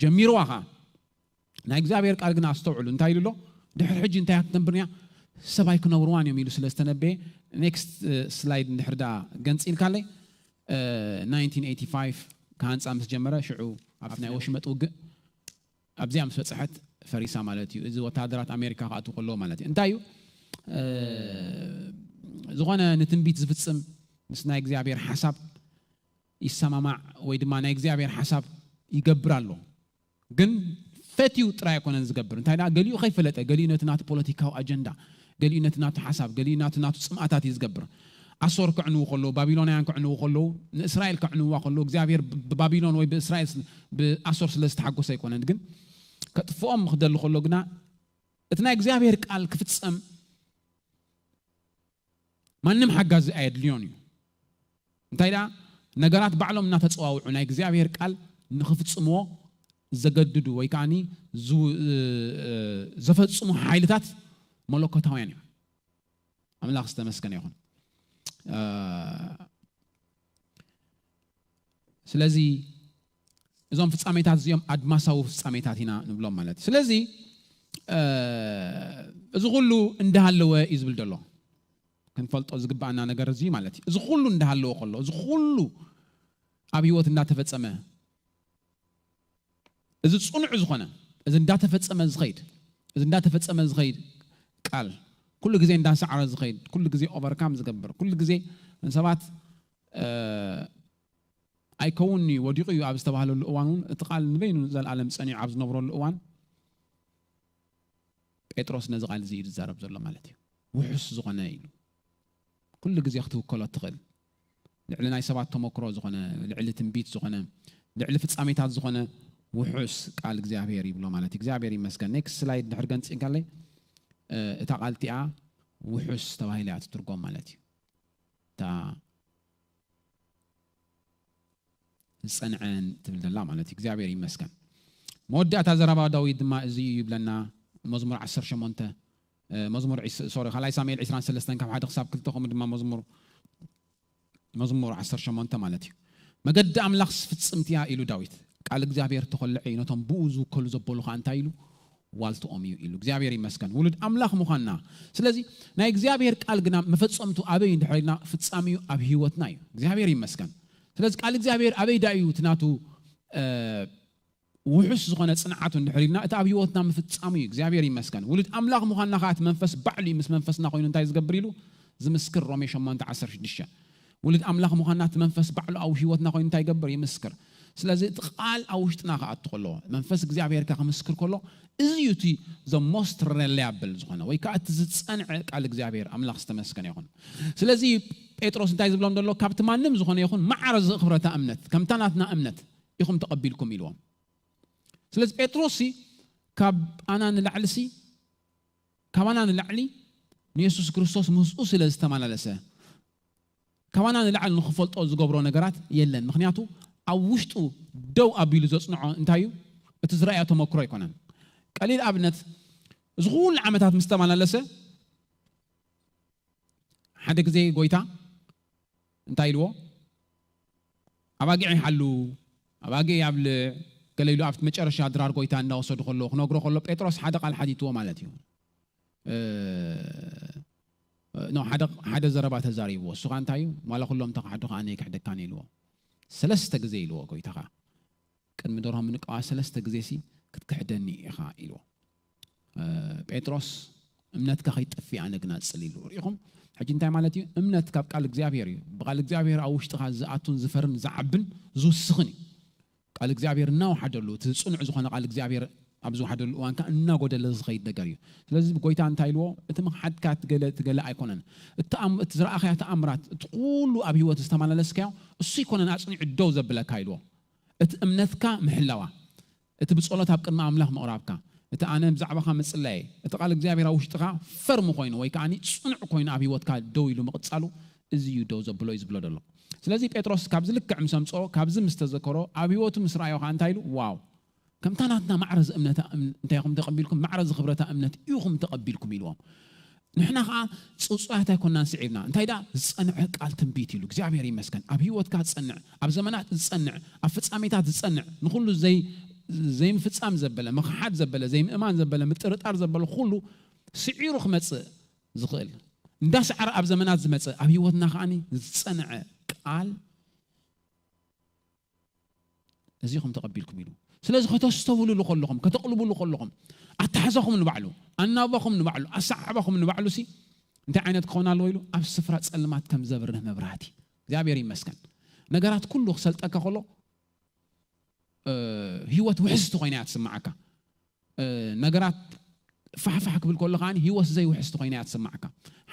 ጀሚርዋ ኸዓ ናይ እግዚኣብሔር ቃል ግን ኣስተውዕሉ እንታይ ኢሉ ኣሎ ድሕሪ ሕጂ እንታይ ክትነብርንያ ሰብ ኣይክነብርዋን እዮም ኢሉ ስለ ዝተነበየ ኔክስት ስላይድ እንድሕር ዳ ገንፂልካለይ ናይንቲን ኤይቲ ፋይቭ ክሃንፃ ምስ ጀመረ ሽዑ ኣብቲ ናይ ወሽመጥ ውግእ ኣብዚኣ ምስ በፅሐት ፈሪሳ ማለት እዩ። እዚ ወታደራት ኣሜሪካ ክኣትዉ ከለዎ ማለት እዩ። እንታይ እዩ ዝኾነ ንትንቢት ዝፍፅም ምስ ናይ እግዚኣብሔር ሓሳብ ይሰማማዕ ወይ ድማ ናይ እግዚኣብሔር ሓሳብ ይገብር ኣሎ። ግን ፈትዩ ጥራይ ኣይኮነን ዝገብር። እንታይ ደኣ ገሊኡ ከይፈለጠ፣ ገሊኡ ነቲ ናቱ ፖለቲካዊ ኣጀንዳ፣ ገሊኡ ነቲ ናቱ ሓሳብ፣ ገሊኡ ናቱ ናቱ ፅምኣታት እዩ ዝገብር። ኣሶር ክዕንዉ ከለዉ፣ ባቢሎናውያን ክዕንዉ ከለዉ፣ ንእስራኤል ከዕንዋ ከለዉ እግዚኣብሔር ብባቢሎን ወይ ብእስራኤል ብኣሶር ስለ ዝተሓጎሰ ኣይኮነን። ግን ከጥፍኦም ክደሊ ከሎ ግና እቲ ናይ እግዚኣብሔር ቃል ክፍጸም ማንም ሓጋዚ ኣየድልዮን እዩ። እንታይ ደኣ ነገራት ባዕሎም እናተፀዋውዑ ናይ እግዚኣብሔር ቃል ንኽፍፅምዎ ዘገድዱ ወይ ከዓ ዘፈፅሙ ሓይልታት መለኮታውያን እዮም። ኣምላኽ ዝተመስገነ ይኹን። ስለዚ እዞም ፍጻሜታት እዚኦም ኣድማሳዊ ፍጻሜታት ኢና ንብሎም ማለት እዩ። ስለዚ እዚ ኩሉ እንዳሃለወ እዩ ዝብል ዘሎ። ክንፈልጦ ዝግባኣና ነገር እዚ ማለት እዩ። እዚ ኩሉ እንዳሃለወ ከሎ፣ እዚ ኩሉ ኣብ ህይወት እንዳተፈጸመ፣ እዚ ጽኑዕ ዝኾነ፣ እዚ እንዳተፈጸመ ዝኸይድ፣ እዚ እንዳተፈጸመ ዝኸይድ ቃል፣ ኩሉ ግዜ እንዳሰዓረ ዝኸይድ፣ ኩሉ ግዜ ኦቨርካም ዝገብር፣ ኩሉ ግዜ ንሰባት ኣይከውን እዩ፣ ወዲቑ እዩ ኣብ ዝተባህለሉ እዋን እውን እቲ ቃል ንበይኑ ንዘለኣለም ጸኒዑ ኣብ ዝነብረሉ እዋን ጴጥሮስ ነዚ ቃል እዚ እዩ ዝዛረብ ዘሎ ማለት እዩ። ውሑስ ዝኾነ ኢሉ ኩሉ ግዜ ክትውከሎ እትኽእል ልዕሊ ናይ ሰባት ተመክሮ ዝኾነ፣ ልዕሊ ትንቢት ዝኾነ፣ ልዕሊ ፍጻሜታት ዝኾነ ውሑስ ቃል እግዚኣብሔር ይብሎ ማለት እዩ። እግዚኣብሔር ይመስገን። ኔክስት ስላይድ ድሕር ገንፂ እንካለይ እታ ቃል እቲኣ ውሑስ ተባሂላ እያ ትትርጎም ማለት እዩ። እታ ዝጸንዐን ትብል ዘላ ማለት እዩ። እግዚኣብሔር ይመስገን። መወዳእታ ዘረባ ዳዊት ድማ እዚ እዩ ይብለና። መዝሙር ዓሰርተ ሸሞንተ እ፣ መዝሙር ዒስ- ሶሪ፣ ካልኣይ ሳሙኤል ዕስራን ሰለስተን ካብ ሓደ ክሳብ ክልተ፣ ከምኡ ድማ መዝሙር መዝሙር ዓሰርተ ሸሞንተ ማለት እዩ። መገዲ ኣምላኽስ ፍጽምቲ እያ ኢሉ ዳዊት። ቃል እግዚኣብሔር ተኾልዐ እዩ፣ ነቶም ብኡ ዝውከሉ ዘበሉ ኸዓ እንታይ ኢሉ? ዋልትኦም እዩ ኢሉ። እግዚኣብሔር ይመስገን ውሉድ ኣምላኽ ምዃንና። ስለዚ ናይ እግዚኣብሔር ቃል ግና መፈጸምቱ ኣበይ እንድሕር ኢልና፣ ፍጻሜኡ ኣብ ህይወትና እዩ። እግዚኣብሔር ይመስገን። ስለዚ ቃል እግዚኣብሔር ኣበይ ዳ እዩ እቲ ናቱ እ፣ ውሑስ ዝኾነ ጽንዓቱ እንድሕር ኢልና፣ እቲ ኣብ ህይወትና ምፍጻሙ እዩ። እግዚኣብሔር ይመስገን። ውሉድ ኣምላኽ ምዃንና ኸዓ እቲ መንፈስ ባዕሉ እዩ ምስ መንፈስና ኮይኑ እንታይ ዝገብር ኢሉ ዝምስክር። ሮሜ ሸሞንተ ዓሰርተ ሽዱሽተ። ውሉድ ኣምላኽ ምዃንና እቲ መንፈስ ባዕሉ ኣብ ህይወትና ኮይኑ እንታይ ይገብር? ይምስክር። ስለዚ እቲ ቃል ኣብ ውሽጥና ክኣቱ ከሎ፣ መንፈስ እግዚኣብሔር ከ ክምስክር ከሎ፣ እዚ እዩ እቲ the most reliable ዝኾነ ወይ ከዓ እቲ ዝጸንዐ ቃል እግዚኣብሔር። ኣምላኽ ዝተመስገነ ይኹን። ስለዚ ጴጥሮስ እንታይ ዝብሎም ዘሎ? ካብቲ ማንም ዝኾነ ይኹን ማዕረ ዝኽብረታ እምነት ከምታ ናትና እምነት ኢኹም ተቐቢልኩም ኢልዎም። ስለዚ ጴጥሮስ ሲ ካብ ኣና ንላዕሊ ሲ ካብ ኣና ንላዕሊ ንየሱስ ክርስቶስ ምስኡ ስለ ዝተመላለሰ፣ ካብ ኣና ንላዕሊ ንኽፈልጦ ዝገብሮ ነገራት የለን። ምኽንያቱ ኣብ ውሽጡ ደው ኣቢሉ ዘጽንዖ እንታይ እዩ? እቲ ዝረኣዮ ተመክሮ ኣይኮነን። ቀሊል ኣብነት፣ እዚ ኩሉ ዓመታት ምስ ተመላለሰ ሓደ ግዜ ጎይታ እንታይ ኢልዎ? ኣባጊዕ ይሓሉ፣ ኣባጊዕ ያብልዕ፣ ገለ ኢሉ ኣብቲ መጨረሻ ድራር ጎይታ እንዳወሰዱ ከለዉ ክነግሮ ከሎ ጴጥሮስ ሓደ ቃል ሓቲትዎ ማለት እዩ። እ፣ ኖ፣ ሓደ፣ ሓደ ዘረባ ተዛሪብዎ። እሱ ኸዓ እንታይ እዩ? ዋላ ኩሎም ተኻሕዱ ኸዓ ኣነ ይክሕደካን ኢልዎ። ሰለስተ ግዜ ኢልዎ ጎይታ ኸዓ። ቅድሚ ደርሆ ምንቃዋ ሰለስተ ግዜ ሲ ክትክሕደኒ ኢኻ ኢልዎ። እ፣ ጴጥሮስ እምነትካ ከይጠፍእ ኣነ ግን ኣጽል ኢሉ። ርኢኹም? ሕጂ እንታይ ማለት እዩ? እምነት ካብ ቃል እግዚኣብሔር እዩ። ብቃል እግዚኣብሔር ኣብ ውሽጥኻ ዝኣቱን ዝፈርን ዝዓብን ዝውስኽን እዩ። ቃል እግዚኣብሔር እናወሓደሉ፣ እቲ ጽኑዕ ዝኾነ ቃል እግዚኣብሔር ኣብ ዝወሓደሉ እዋን ከኣ እናጎደለ ዝኸይድ ነገር እዩ። ስለዚ ጎይታ እንታይ ኢልዎ? እቲ ምኽሓድካ እቲ ገለ፣ እቲ ገለ ኣይኮነን። እቲ ተኣም-፣ እቲ ዝረኣኻዮ ተኣምራት፣ እቲ ኩሉ ኣብ ህይወት ዝተመላለስካዮ፣ እሱ ኣይኮነን ኣጽኒዑ ደው ዘብለካ ኢልዎ። እቲ እምነትካ ምሕላዋ፣ እቲ ብጸሎት ኣብ ቅድሚ ኣምላኽ ምቕራብካ፣ እቲ ኣነ ብዛዕባኻ ምጽላየ፣ እቲ ቃል እግዚኣብሔር ኣብ ውሽጥኻ ፈርሚ ኮይኑ ወይ ከኣ ጽኑዕ ኮይኑ ኣብ ህይወትካ ደው ኢሉ ምቕጻሉ፣ እዚ እዩ ደው ዘብሎ እዩ ዝብሎ ዘሎ። ስለዚ ጴጥሮስ ካብዚ ልክዕ ምስ ኣምጽኦ፣ ካብዚ ምስ ተዘከሮ፣ ኣብ ህይወቱ ምስ ረኣዮ ከኣ እንታይ ኢሉ? ዋው! ከምታ ናትና ማዕረ ዝእምነታ እም-፣ እንታይ ኢኹም ተቐቢልኩም? ማዕረ ዝኽብረታ እምነት ኢኹም ተቐቢልኩም ኢልዎም። ንሕና ኸዓ ጽጹያት ኣይኮናን ስዒብና። እንታይ ደኣ? ዝጸንዐ ቃል ትንቢት ኢሉ። እግዚኣብሔር ይመስገን። ኣብ ህይወትካ ዝጸንዕ፣ ኣብ ዘመናት ዝጸንዕ፣ ኣብ ፍጻሜታት ዝጸንዕ፣ ንኹሉ ዘይ-፣ ዘይምፍጻም ዘበለ፣ ምኽሓድ ዘበለ፣ ዘይምእማን ዘበለ፣ ምጥርጣር ዘበለ ኩሉ ስዒሩ ክመጽእ ዝኽእል። እንዳሰዓረ ኣብ ዘመናት ዝመጸ፣ ኣብ ህይወትና ኸዓ ዝጸንዐ ቃል እዚ ኢኹም ተቐቢልኩም ኢሉ። ስለዚ ከተስተውልሉ ከለኹም፣ ከተቕልቡሉ ከለኹም፣ ኣተሓዛኹም ንባዕሉ፣ ኣናባኹም ንባዕሉ፣ ኣሰዓዕባኹም ንባዕሉ ሲ እንታይ ዓይነት ክኸውን ኣለዎ ኢሉ? ኣብ ስፍራ ጸልማት ከም ዘብርህ መብራህቲ። እግዚኣብሔር ይመስገን። ነገራት ኩሉ ክሰልጠካ ከሎ፣ እ፣ ህይወት ውሕስቲ ኮይና እያ ትስምዓካ። እ፣ ነገራት ፋሕፋሕ ክብል ከሎ ከኣ ህይወት ዘይውሕስቲ ኮይና እያ ትስምዓካ።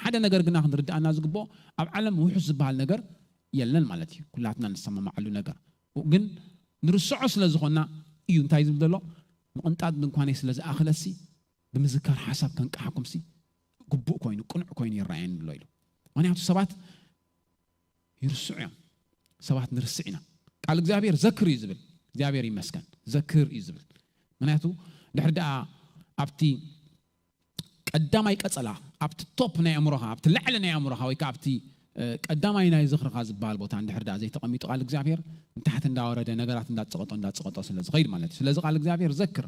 ሓደ ነገር ግና ክንርድኣና ዝግብኦ፣ ኣብ ዓለም ውሑስ ዝበሃል ነገር የለን ማለት እዩ። ኩላትና ንሰማማዓሉ ነገር ግን ንርስዖ ስለ ዝኾንና እዩ። እንታይ ዝብል ዘሎ? ምቕንጣጥ ድንኳነይ ስለ ዝኣኸለሲ ብምዝካር ሓሳብ ከንቅሓኩምሲ ግቡእ ኮይኑ፣ ቅኑዕ ኮይኑ ይረኣየኒ ኣሎ ኢሉ። ምኽንያቱ ሰባት ይርስዑ እዮም። ሰባት ንርስዕ ኢና። ቃል እግዚኣብሔር ዘክር እዩ ዝብል። እግዚኣብሔር ይመስገን። ዘክር እዩ ዝብል። ምኽንያቱ ድሕሪ ደኣ ኣብቲ ቀዳማይ ቀጸላ፣ ኣብቲ ቶፕ ናይ ኣእምሮኻ፣ ኣብቲ ላዕሊ ናይ ኣእምሮኻ ወይ ከኣ ኣብቲ፣ እ፣ ቀዳማይ ናይ ዝኽርኻ ዝበሃል ቦታ እንድሕር ደኣ ዘይተቐሚጡ ቃል እግዚኣብሔር ንታሕቲ እንዳወረደ ነገራት እንዳጸቐጦ፣ እንዳጸቐጦ ስለ ዝኸይድ ማለት እዩ። ስለዚ ቃል እግዚኣብሔር ዘክር፣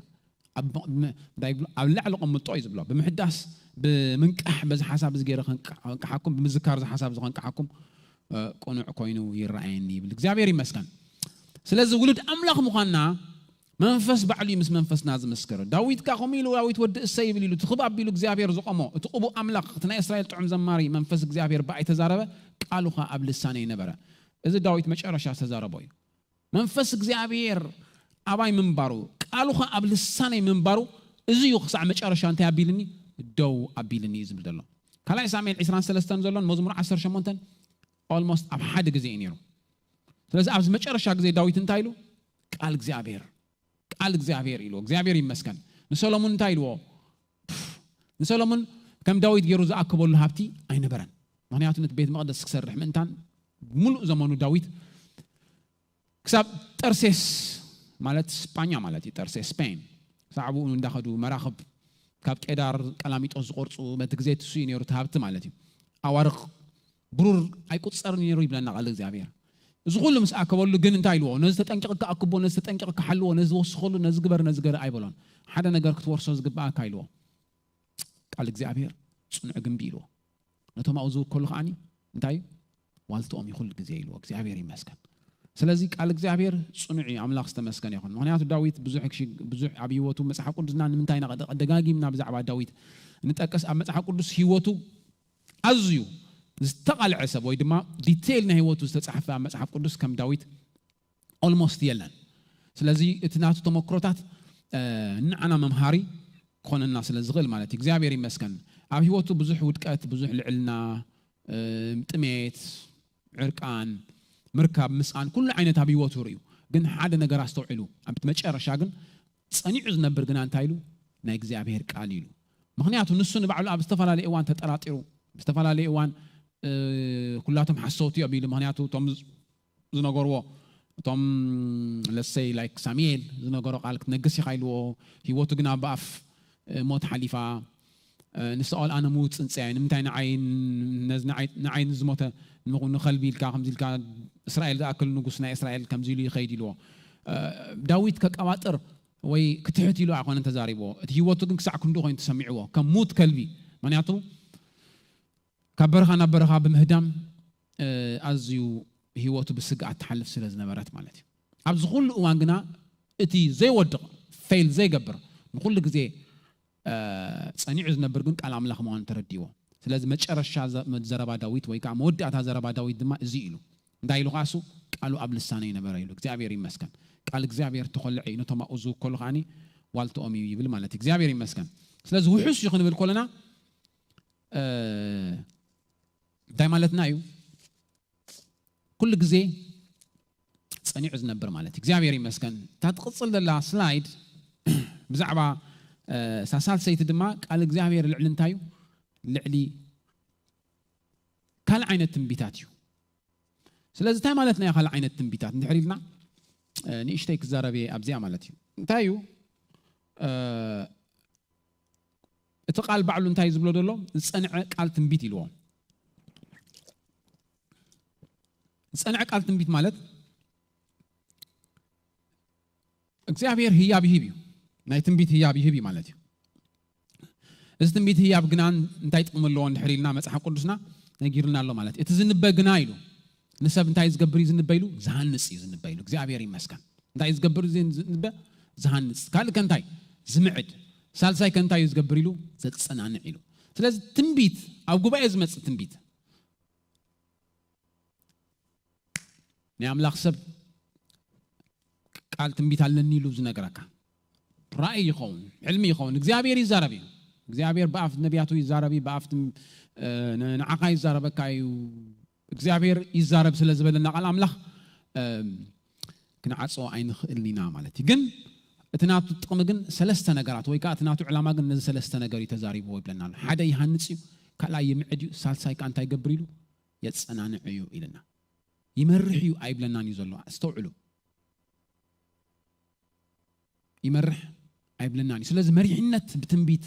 ኣብ ም-፣ እንታይ ይብሎ? ኣብ ላዕሊ ቀምጦ እዩ ዝብሎ። ብምሕዳስ፣ ብምንቃሕ፣ በዚ ሓሳብ እዚ ገይረ ከንቃ-፣ ከንቅሓኩም፣ ብምዝካር እዚ ሓሳብ እዚ ከንቅሓኩም፣ እ፣ ቅኑዕ ኮይኑ ይረኣየኒ ይብል። እግዚኣብሔር ይመስገን። ስለዚ ውሉድ ኣምላኽ ምዃንና መንፈስ ባዕሉ እዩ ምስ መንፈስና ዝምስክር። ዳዊት ከኣ ከምኡ ኢሉ፣ ዳዊት ወዲ እሰይ ይብል ኢሉ፣ ትኽብ ኣቢሉ እግዚኣብሔር ዝቖሞ፣ እቲ ቅቡእ ኣምላኽ፣ እቲ ናይ እስራኤል ጥዑም ዘማሪ፣ መንፈስ እግዚኣብሔር ብኣይ ተዛረበ፣ ቃሉ ኸኣ ኣብ ልሳነይ ነበረ። እዚ ዳዊት መጨረሻ ዝተዛረቦ እዩ። መንፈስ እግዚኣብሔር ኣባይ ምንባሩ፣ ቃሉ ኸኣ ኣብ ልሳነይ ምንባሩ፣ እዚ እዩ ክሳዕ መጨረሻ እንታይ ኣቢልኒ? ደው ኣቢልኒ እዩ ዝብል ዘሎ። ካልኣይ ሳሙኤል ዕስራን ሰለስተን ዘሎን መዝሙር ዓሰርተ ሸሞንተን ኦልሞስት ኣብ ሓደ ግዜ እዩ ነይሩ። ስለዚ ኣብዚ መጨረሻ ግዜ ዳዊት እንታይ ኢሉ? ቃል እግዚኣብሔር፣ ቃል እግዚኣብሔር ኢልዎ። እግዚኣብሔር ይመስገን። ንሰሎሙን እንታይ ኢልዎ? ንሰሎሙን ከም ዳዊት ገይሩ ዝኣከበሉ ሃብቲ ኣይነበረን። ምኽንያቱ ነቲ ቤት መቕደስ ክሰርሕ ምእንታን ሙሉእ ዘመኑ ዳዊት ክሳብ ጠርሴስ ማለት ስጳኛ ማለት እዩ፣ ጠርሴስ ስፔን፣ ክሳዕ ብኡ እንዳኸዱ መራኽብ ካብ ቄዳር ቀላሚጦስ ዝቆርፁ በቲ ግዜ ትሱ እዩ ነይሩ፣ እቲ ሃብቲ ማለት እዩ። ኣዋርቕ ብሩር ኣይቁፀርን ነይሩ ይብለና ቃል እግዚኣብሔር። እዚ ኩሉ ምስ ኣከበሉ ግን እንታይ ኢልዎ? ነዚ ተጠንቂቕካ ኣክቦ፣ ነዚ ተጠንቂቕካ ሓልዎ፣ ነዚ ወስኸሉ፣ ነዚ ግበር፣ ነዚ ገር ኣይበሎን። ሓደ ነገር ክትወርሶ ዝግብኣካ ኢልዎ። ቃል እግዚኣብሔር ጽኑዕ ግንቢ ኢልዎ። ነቶም ኣብኡ ዝውከሉ ከዓኒ እንታይ? ዋልትኦም ይኹል ግዜ ኢልዎ። እግዚኣብሔር ይመስገን። ስለዚ ቃል እግዚኣብሔር ጽኑዕ እዩ። ኣምላኽ ዝተመስገነ ይኹን። ምኽንያቱ ዳዊት ብዙሕ ክሽ-፣ ብዙሕ ኣብ ህይወቱ፣ መጽሓፍ ቅዱስና ንምንታይ ኢና ደጋጊምና ብዛዕባ ዳዊት ንጠቅስ? ኣብ መጽሓፍ ቅዱስ ህይወቱ ኣዝዩ ዝተቓልዐ ሰብ ወይ ድማ ዲቴይል ናይ ህይወቱ ዝተጻሕፈ ኣብ መጽሓፍ ቅዱስ ከም ዳዊት ኦልሞስት የለን። ስለዚ እቲ ናቱ ተመክሮታት፣ እ፣ ንዓና መምሃሪ ክኾነና ስለ ዝኽእል ማለት እዩ። እግዚኣብሔር ይመስገን። ኣብ ህይወቱ ብዙሕ ውድቀት፣ ብዙሕ ልዕልና፣ እ፣ ጥሜት፣ ዕርቃን፣ ምርካብ፣ ምስኣን፣ ኩሉ ዓይነት ኣብ ህይወቱ ርእዩ። ግን ሓደ ነገር ኣስተውዕሉ። ኣብ መጨረሻ ግን ጸኒዑ ዝነብር ግና እንታይ ኢሉ? ናይ እግዚኣብሔር ቃል ኢሉ። ምኽንያቱ ንሱ ንባዕሉ ኣብ ዝተፈላለየ እዋን ተጠራጢሩ፣ ኣብ ዝተፈላለየ እዋን፣ እ፣ ኩላቶም ሓሰውቲ እዮም ኢሉ። ምኽንያቱ እቶም ዝነገርዎ፣ እቶም ለሰይ ላይክ ሳሙኤል ዝነገሮ ቃል ክትነግስ ኢኻ ኢልዎ፣ ህይወቱ ግና ብኣፍ፣ እ፣ ሞት ሓሊፋ። እ፣ ንሳኦል ኣነ ምዉት ጽንጽያ እየ፣ ንምንታይ ንዓይ፣ ነዚ ንዓይ፣ ንዓይ ንዝሞተ ንኸልቢ ኢልካ ከምዚ ኢልካ እስራኤል ዝኣክል ንጉስ ናይ እስራኤል ከምዚ ኢሉ ይኸይድ ኢልዎ። እ፣ ዳዊት ከቀባጥር ወይ ክትሕት ኢሉ ኣይኮነን ተዛሪብዎ። እቲ ህይወቱ ግን ክሳዕ ክንዱ ኮይኑ ተሰሚዕዎ ከም ምዉት ከልቢ። ምኽንያቱ ካብ በረኻ ናብ በረኻ ብምህዳም፣ እ፣ ኣዝዩ ህይወቱ ብስግኣት ትሓልፍ ስለ ዝነበረት ማለት እዩ። ኣብዚ ኩሉ እዋን ግና እቲ ዘይወድቕ፣ ፌል ዘይገብር፣ ንኹሉ ግዜ፣ እ፣ ጸኒዑ ዝነብር ግን ቃል ኣምላኽ ምዃኑ ተረዲእዎ። ስለዚ መጨረሻ ዘ-፣ ዘረባ ዳዊት ወይ ከዓ መወዳእታ ዘረባ ዳዊት ድማ እዚ ኢሉ። እንታይ ኢሉ ከኣ እሱ? "ቃሉ ኣብ ልሳነይ ነበረ" ኢሉ። እግዚኣብሔር ይመስገን። ቃል እግዚኣብሔር ተኾልዐ እዩ። ነቶም ኣብኡ ዝውከሉ ከዓኒ ዋልትኦም እዩ ይብል ማለት እዩ። እግዚኣብሔር ይመስገን። ስለዚ ውሑስ እዩ ክንብል ከለና፣ እ፣ እንታይ ማለትና እዩ? ኩሉ ግዜ ጸኒዑ ዝነብር ማለት እዩ። እግዚኣብሔር ይመስገን። እታ ትቕጽል ዘላ ስላይድ ብዛዕባ፣ እ፣ እታ ሳልሰይቲ ድማ ቃል እግዚኣብሔር ልዕሊ እንታይ እዩ? ልዕሊ ካልእ ዓይነት ትንቢታት እዩ። ስለዚ እንታይ ማለትና እዩ ካልእ ዓይነት ትንቢታት? እንድሕር ኢልና፣ እ፣ ንእሽተይ ክዛረብ እየ ኣብዚኣ ማለት እዩ። እንታይ እዩ? እ፣ እቲ ቃል ባዕሉ እንታይ ዝብሎ ዘሎ? ዝጸንዐ ቃል ትንቢት ኢልዎ። ዝጸንዐ ቃል ትንቢት ማለት እግዚኣብሔር ህያብ ይህብ እዩ። ናይ ትንቢት ህያብ ይህብ እዩ ማለት እዩ። እዚ ትንቢት ህያብ ግና እንታይ ጥቕሚ ኣለዎ እንድሕር ኢልና መጽሓፍ ቅዱስና ነጊርና ኣሎ ማለት እዩ። እቲ ዝንበ ግና ኢሉ ንሰብ እንታይ ዝገብር እዩ ዝንበ ኢሉ? ዝሃንጽ እዩ ዝንበ ኢሉ። እግዚኣብሔር ይመስገን። እንታይ ዝገብር እዩ ዝንበ? ዝሃንጽ። ካልእ ከ እንታይ? ዝምዕድ። ሳልሳይ ከ እንታይ እዩ ዝገብር ኢሉ? ዘጸናንዕ ኢሉ። ስለዚ ትንቢት፣ ኣብ ጉባኤ ዝመጽእ ትንቢት፣ ናይ ኣምላኽ ሰብ ቃል ትንቢት ኣለኒ ኢሉ ዝነግረካ፣ ራእይ ይኸውን፣ ሕልሚ ይኸውን፣ እግዚኣብሔር ይዛረብ እዩ። እግዚኣብሔር ብኣፍ ነቢያቱ ይዛረብ እዩ፣ ብኣፍ ትም-፣ እ፣ ን-፣ ንዓኻ ይዛረበካ እዩ። እግዚኣብሔር ይዛረብ ስለ ዝበለና ቃል ኣምላኽ፣ እ፣ ክንዓጽዎ ኣይንኽእልን ኢና ማለት እዩ። ግን እቲ ናቱ ጥቕሚ ግን ሰለስተ ነገራት፣ ወይ ከዓ እቲ ናቱ ዕላማ ግን ነዚ ሰለስተ ነገር እዩ ተዛሪብዎ ይብለና ኣሎ። ሓደ ይሃንጽ እዩ፣ ካልኣይ ይምዕድ እዩ፣ ሳልሳይ ከዓ እንታይ ይገብር ኢሉ? የጸናንዕ እዩ ኢልና። ይመርሕ እዩ ኣይብለናን እዩ ዘሎ። ኣስተውዕሉ። ይመርሕ ኣይብለናን እዩ። ስለዚ መሪሕነት ብትንቢት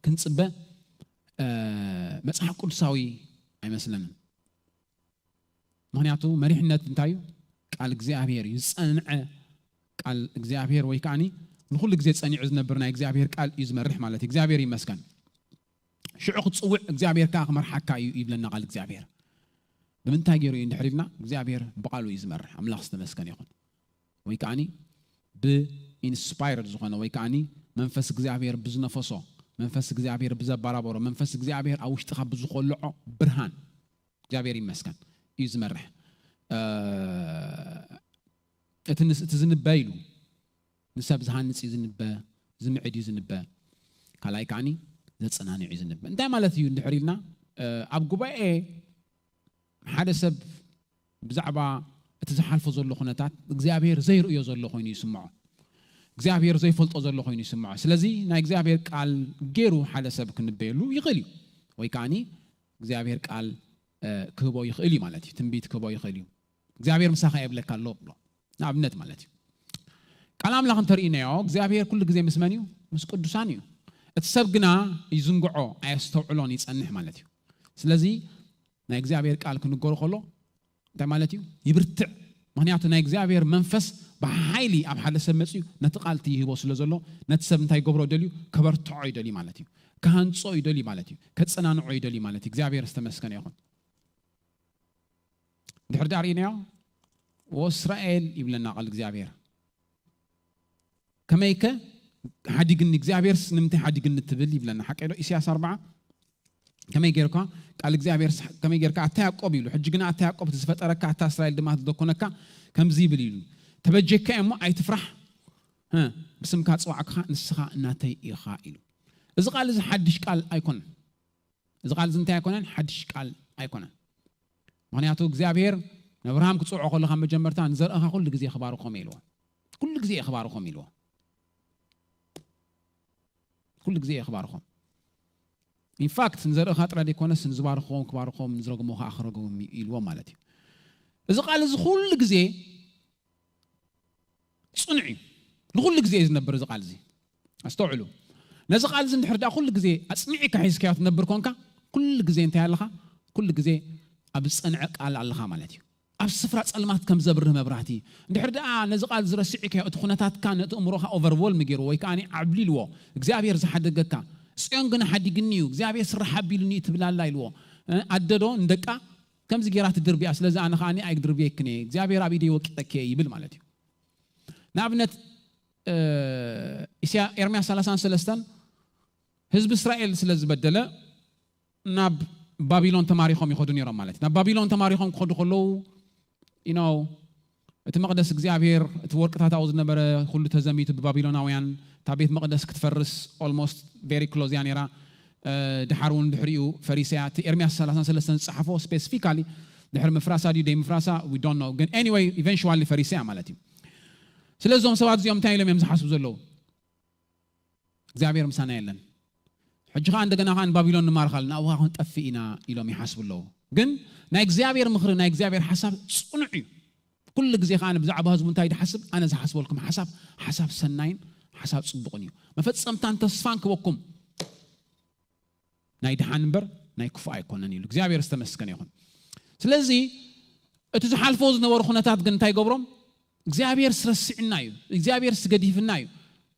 ክንጽበ፣ እ፣ መጽሓፍ ቅዱሳዊ ኣይመስለንን። ምኽንያቱ መሪሕነት እንታይ እዩ? ቃል እግዚኣብሔር እዩ። ዝጸንዐ ቃል እግዚኣብሔር ወይ ከዓኒ ንኹሉ ግዜ ጸኒዑ ዝነብር ናይ እግዚኣብሔር ቃል እዩ ዝመርሕ ማለት እዩ። እግዚኣብሔር ይመስገን። ሽዑ ክትጽውዕ እግዚኣብሔር ከኣ ክመርሓካ እዩ ይብለና ቃል እግዚኣብሔር። ብምንታይ ገይሩ እዩ እንድሕር ኢልና፣ እግዚኣብሔር ብቃሉ እዩ ዝመርሕ። ኣምላኽ ዝተመስገነ ይኹን። ወይ ከዓኒ ብኢንስፓየርድ ዝኾነ ወይ ከዓኒ መንፈስ እግዚኣብሔር ብዝነፈሶ፣ መንፈስ እግዚኣብሔር ብዘባራበሮ፣ መንፈስ እግዚኣብሔር ኣብ ውሽጥኻ ብዝኾልዖ ብርሃን፣ እግዚኣብሔር ይመስገን፣ እዩ ዝመርሕ። እ፣ እቲ ንስ-፣ እቲ ዝንበ ኢሉ ንሰብ ዝሃንጽ እዩ ዝንበ፣ ዝምዕድ እዩ ዝንበ። ካልኣይ ከዓኒ ዘጸናንዕ እዩ ዝንበ። እንታይ ማለት እዩ እንድሕር ኢልና፣ እ፣ ኣብ ጉባኤ ሓደ ሰብ ብዛዕባ እቲ ዝሓልፎ ዘሎ ኩነታት እግዚኣብሔር ዘይርእዮ ዘሎ ኮይኑ ይስምዖ። እግዚኣብሔር ዘይፈልጦ ዘሎ ኮይኑ ይስምዖ። ስለዚ ናይ እግዚኣብሔር ቃል ገይሩ ሓደ ሰብ ክንበየሉ ይኽእል እዩ። ወይ ከዓኒ እግዚኣብሔር ቃል፣ እ፣ ክህቦ ይኽእል እዩ ማለት እዩ። ትንቢት ክህቦ ይኽእል እዩ። እግዚኣብሔር ምሳኻ የብለካ ኣሎ ብሎ። ንኣብነት ማለት እዩ። ቃል ኣምላኽ እንተርኢናዮ፣ እግዚኣብሔር ኩሉ ግዜ ምስ መን እዩ? ምስ ቅዱሳን እዩ። እቲ ሰብ ግና ይዝንግዖ፣ ኣየስተውዕሎን፣ ይጸንሕ ማለት እዩ። ስለዚ ናይ እግዚኣብሔር ቃል ክንገሮ ከሎ እንታይ ማለት እዩ? ይብርትዕ። ምክንያቱ ናይ እግዚኣብሔር መንፈስ ብሓይሊ ኣብ ሓደ ሰብ መፅዩ ነቲ ቃል እቲ ይህቦ ስለ ዘሎ፣ ነቲ ሰብ እንታይ ይገብሮ ይደልዩ? ከበርትዖ ይደልዩ ማለት እዩ። ከሃንጾ ይደልዩ ማለት እዩ። ከጸናንዖ ይደልዩ ማለት እዩ። እግዚኣብሔር ዝተመስገነ ይኹን። ድሕር ዳር ኢናዮ፣ "ወእስራኤል" ይብለና ቃል እግዚኣብሔር። "ከመይከ ሓዲግኒ እግዚኣብሔርስ ንምንታይ ሓዲግኒ ትብል?" ይብለና። ሓቀ ዶ? ኢሳያስ ኣርብዓ። "ከመይ ጌርካ ቃል እግዚኣብሔር ስ-፣ ከመይ ጌርካ ኣታ ያዕቆብ" ኢሉ። ሕጂ ግና ኣታ ያዕቆብ እቲ ዝፈጠረካ፣ ኣታ እስራኤል ድማ እቲ ዘኮነካ ከምዚ ይብል ኢሉ፣ "ተበጀካ እሞ ኣይትፍራሕ፣ እ፣ ብስምካ ጽዋዕካ ንስኻ እናተይ ኢኻ" ኢሉ። እዚ ቃል እዚ ሓድሽ ቃል ኣይኮነን። እዚ ቃል እዚ እንታይ ኣይኮነን? ሓድሽ ቃል ኣይኮነን። ምክንያቱ እግዚኣብሔር ንኣብርሃም ክጽውዖ ከሎ ካብ መጀመርታ ንዘርእኻ ኩሉ ግዜ ክባርኾም ኢልዎ። ኩሉ ግዜ ክባርኾም ኢልዎ። ኩሉ ግዜ ክባርኾም። ኢንፋክት ንዘርእኻ ጥራይ ዘይኮነስ ንዝባርኽዎም ክባርኾም፣ ንዝረግሞ ከዓ ክረግሞም ኢልዎ ማለት እዩ። እዚ ቃል እዚ ኩሉ ግዜ ጽኑዕ እዩ። ንኹሉ ግዜ እዩ ዝነብር እዚ ቃል እዚ። ኣስተውዕሉ። ነዚ ቃል እዚ እንድሕር ደኣ ኩሉ ግዜ ኣጽኒዕካ ሒዝካዮ ትነብር ኮንካ፣ ኩሉ ግዜ እንታይ ኣለኻ? ኩሉ ግዜ ኣብ ዝጸንዐ ቃል ኣለኻ ማለት እዩ። ኣብ ስፍራ ጸልማት ከም ዘብርህ መብራህቲ። እንድሕር ደኣ ነዚ ቃል እዚ ረሲዕካዮ፣ እቲ ኩነታትካ ነቲ እምሮኻ ኦቨርወልም ገይሩ ወይ ከኣ ዓብሊልዎ፣ እግዚኣብሔር ዝሓደገካ፣ "ጽዮን ግን ሓዲግኒ እዩ፣ እግዚኣብሔር ስራሕ ኣቢሉኒ እዩ" ትብል ኣላ ኢልዎ። እ፣ ኣደዶ ንደቃ ከምዚ ጌራ ትድርብያ፣ ስለዚ ኣነ ከኣ ኣይክድርብየክን እየ፣ እግዚኣብሔር ኣብ ኢደይ ወቂጠኪ እየ ይብል ማለት እዩ። ንኣብነት፣ እ፣ ኢስያ-፣ ኤርምያስ ሰላሳን ሰለስተን ህዝቢ እስራኤል ስለ ዝበደለ ናብ ባቢሎን ተማሪኾም ይኸዱ ነይሮም ማለት እዩ። ናብ ባቢሎን ተማሪኾም ክኸዱ ከለዉ፣ you know፣ እቲ መቕደስ እግዚኣብሔር፣ እቲ ወርቅታት ኣብኡ ዝነበረ ኩሉ ተዘሚቱ ብባቢሎናውያን፣ እታ ቤት መቕደስ ክትፈርስ almost very close እያ ነይራ። እ፣ ድሓር እውን ድሕሪኡ ፈሪሰያ፣ እቲ ኤርምያስ ሰላሳን ሰለስተን ዝጸሓፎ ስፔሲፊካሊ ድሕሪ ምፍራሳ ድዩ ደይ ምፍራሳ፣ we don't know። ግን anyway፣ ኢቨንቹዋሊ ፈሪሰያ ማለት እዩ። ስለዚ እዞም ሰባት እዚኦም እንታይ ኢሎም እዮም ዝሓስቡ ዘለዉ? እግዚኣብሔር ምሳና የለን። ሕጂ ኸዓ እንደገና ኸዓ ንባቢሎን ንማርኻል፣ ናብኡ ኸዓ ክንጠፍእ ኢና ኢሎም ይሓስቡ ኣለዉ። ግን ናይ እግዚኣብሔር ምኽሪ፣ ናይ እግዚኣብሔር ሓሳብ ጽኑዕ እዩ። ኩሉ ግዜ ኸዓ ብዛዕባ ህዝቡ እንታይ ድሓስብ? ኣነ ዝሓስበልኩም ሓሳብ፣ ሓሳብ ሰናይን ሓሳብ ጽቡቕን እዩ። መፈጸምታን ተስፋን ክበኩም፣ ናይ ድሓን እምበር ናይ ክፉእ ኣይኮነን ኢሉ። እግዚኣብሔር ዝተመስገነ ይኹን። ስለዚ እቲ ዝሓልፎ ዝነበሩ ኩነታት ግን እንታይ ገብሮም? እግዚኣብሔር ስረሲዕና እዩ፣ እግዚኣብሔር ስገዲፍና እዩ፣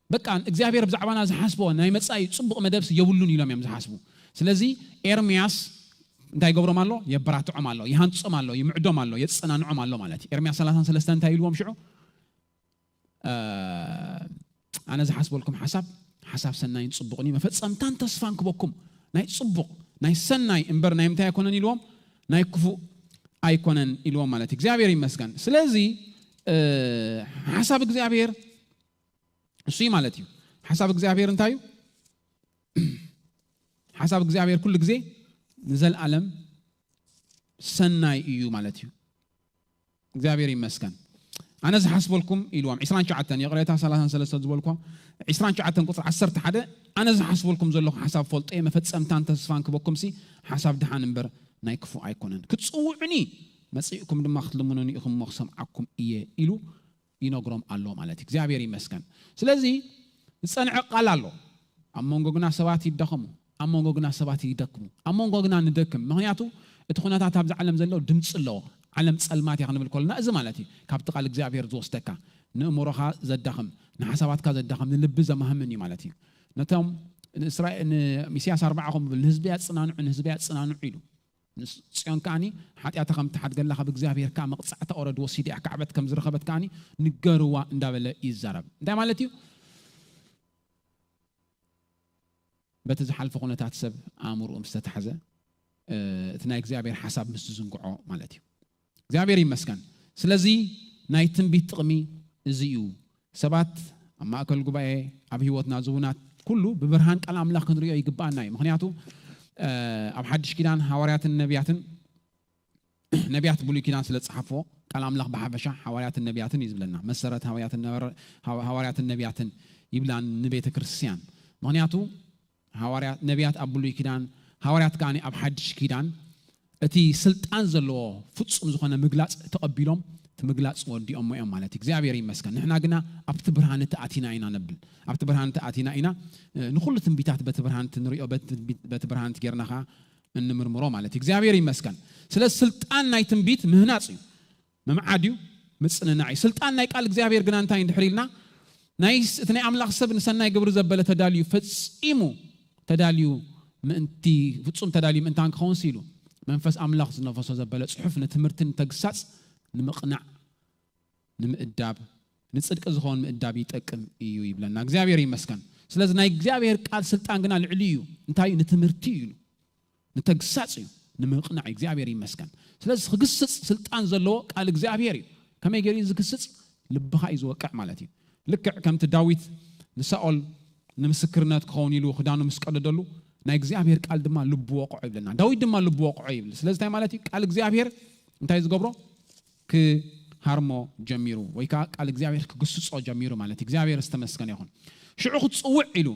በቃ እግዚኣብሔር ብዛዕባና ዝሓስቦ ናይ መጻኢ ጽቡቕ መደብስ የብሉን ኢሎም እዮም ዝሓስቡ። ስለዚ ኤርምያስ እንታይ ይገብሮም ኣሎ? የበራትዖም ኣሎ፣ ይሃንጾም ኣሎ፣ ይምዕዶም ኣሎ፣ የጸናንዖም ኣሎ ማለት እዩ። ኤርምያስ ሰላሳን ሰለስተን እንታይ ኢልዎም ሽዑ? እ፣ ኣነ ዝሓስበልኩም ሓሳብ፣ ሓሳብ ሰናይን ጽቡቕን እዩ፣ መፈጸምታን ተስፋን ክበኩም፣ ናይ ጽቡቕ፣ ናይ ሰናይ እምበር ናይ ምንታይ ኣይኮነን ኢልዎም? ናይ ክፉእ ኣይኮነን ኢልዎም ማለት እዩ። እግዚኣብሔር ይመስገን። ስለዚ፣ እ፣ ሓሳብ እግዚኣብሔር እሱ እዩ ማለት እዩ። ሓሳብ እግዚኣብሔር እንታይ እዩ? ሓሳብ እግዚኣብሔር ኩሉ ግዜ ንዘለኣለም ሰናይ እዩ ማለት እዩ። እግዚኣብሔር ይመስገን። ኣነ ዝሓስበልኩም ኢልዎም፣ ዕስራን ትሽዓተን፣ ይቕሬታ፣ ሰላሳን ሰለስተን ዝበልኳ፣ ዕስራን ትሽዓተን ቁጽሪ ዓሰርተ ሓደ፣ ኣነ ዝሓስበልኩም ዘለኹ ሓሳብ ፈልጦ እየ፣ መፈጸምታን ተስፋን ክበኩምሲ ሓሳብ ድሓን እምበር ናይ ክፉእ ኣይኮነን። ክትጽውዑኒ መጺእኩም ድማ ክትልምኑኒ ኢኹም እሞ ክሰምዓኩም እየ ኢሉ ይነግሮም ኣሎ ማለት እዩ። እግዚኣብሔር ይመስገን። ስለዚ ዝጸንዐ ቃል ኣሎ። ኣብ መንጎ ግና ሰባት ይዳኸሙ፣ ኣብ መንጎ ግና ሰባት ይደክሙ፣ ኣብ መንጎ ግና ንደክም። ምኽንያቱ እቲ ኩነታት ኣብዚ ዓለም ዘሎ ድምፂ ኣለዎ። ዓለም ጸልማት እያ ክንብል ከለና እዚ ማለት እዩ። ካብቲ ቃል እግዚኣብሔር ዝወስደካ፣ ንእምሮኻ ዘዳኽም፣ ንሓሳባትካ ዘዳኽም፣ ንልቢ ዘማህምን እዩ ማለት እዩ። ነቶም ንእስራኤል፣ ንኢሳያስ ኣርብዓ ከምኡ ይብል፣ "ንህዝቢ ኣጽናንዑ፣ ንህዝቢ ኣጽናንዑ" ኢሉ። ንጽዮን ከኣኒ ሓጢኣታ ከም ትሓድገላ ካብ እግዚኣብሔር ከኣ መቕጻዕታ ኦረድ ወሲዳ እያ፣ ካዕበት ከም ዝረኸበት ከኣኒ ንገርዋ እንዳበለ ይዛረብ። እንታይ ማለት እዩ? በቲ ዝሓልፈ ኩነታት ሰብ ኣእምሮኡ ምስ ተታሕዘ፣ እ፣ እቲ ናይ እግዚኣብሔር ሓሳብ ምስ ዝዝንግዖ ማለት እዩ። እግዚኣብሔር ይመስገን። ስለዚ ናይ ትንቢት ጥቕሚ እዚ እዩ። ሰባት ኣብ ማእከል ጉባኤ፣ ኣብ ህይወትና ዝውናት ኩሉ ብብርሃን ቃል ኣምላኽ ክንሪኦ ይግባኣና እዩ። ምኽንያቱ፣ እ፣ ኣብ ሓድሽ ኪዳን ሃዋርያትን ነቢያትን፣ ነቢያት ብሉይ ኪዳን ስለ ዝጸሓፍዎ፣ ቃል ኣምላኽ ብሓፈሻ ሃዋርያትን ነቢያትን እዩ ዝብለና። መሰረት ሃዋርያትን ነበረ-፣ ሃዋ-፣ ሃዋርያትን ነቢያትን ይብላን ንቤተ ክርስቲያን። ምኽንያቱ ሃዋርያ-፣ ነቢያት ኣብ ብሉይ ኪዳን፣ ሃዋርያት ከኣ ኣብ ሓድሽ ኪዳን እቲ ስልጣን ዘለዎ ፍጹም ዝኾነ ምግላጽ ተቐቢሎም ምግላፅ ወዲኦሞ እዮም ማለት እዩ። እግዚኣብሔር ይመስገን። ንሕና ግና ኣብቲ ብርሃን እቲ ኣቲና ኢና ነብል። ኣብቲ ብርሃን እቲ ኣቲና ኢና፣ እ፣ ንኹሉ ትንቢታት በቲ ብርሃን እቲ ንሪኦ፣ በቲ ትንቢት፣ በቲ ብርሃን እቲ ጌርና ኸዓ እንምርምሮ ማለት እዩ። እግዚኣብሔር ይመስገን። ስለዚ ስልጣን ናይ ትንቢት ምህናፅ እዩ፣ ምምዓድ እዩ፣ ምፅንናዕ እዩ። ስልጣን ናይ ቃል እግዚኣብሔር ግና እንታይ እንድሕር ኢልና፣ ናይ ስ-፣ እቲ ናይ ኣምላኽ ሰብ ንሰናይ ግብሪ ዘበለ ተዳልዩ፣ ፈጺሙ ተዳልዩ ምእንቲ፣ ፍጹም ተዳልዩ ምእንታን ክኸውን ኢሉ፣ መንፈስ ኣምላኽ ዝነፈሶ ዘበለ ጽሑፍ ንትምህርቲ፣ ንተግሳጽ፣ ንምቕናዕ፣ ንምእዳብ፣ ንጽድቂ ዝኸውን ምእዳብ ይጠቅም እዩ ይብለና። እግዚኣብሔር ይመስገን። ስለዚ ናይ እግዚኣብሔር ቃል ስልጣን ግና ልዕሊ እዩ። እንታይ እዩ? ንትምህርቲ እዩ ኢሉ። ንተግሳጽ እዩ፣ ንምቕናዕ እዩ። እግዚኣብሔር ይመስገን። ስለዚ ክግስጽ ስልጣን ዘለዎ ቃል እግዚኣብሔር እዩ። ከመይ ገይሩ እዩ ዝግስጽ? ልብኻ እዩ ዝወቅዕ ማለት እዩ። ልክዕ ከምቲ ዳዊት ንሳኦል ንምስክርነት ክኸውን ኢሉ ክዳኑ ምስ ቀደደሉ፣ ናይ እግዚኣብሔር ቃል ድማ ልቡ ወቕዖ ይብለና። ዳዊት ድማ ልቡ ወቕዖ ይብል። ስለዚ እንታይ ማለት እዩ? ቃል እግዚኣብሔር እንታይ ዝገብሮ? ክሃርሞ ጀሚሩ፣ ወይ ከዓ ቃል እግዚኣብሔር ክግስጾ ጀሚሩ ማለት እዩ። እግዚኣብሔር ዝተመስገነ ይኹን። ሽዑ ክትጽውዕ ኢሉ፣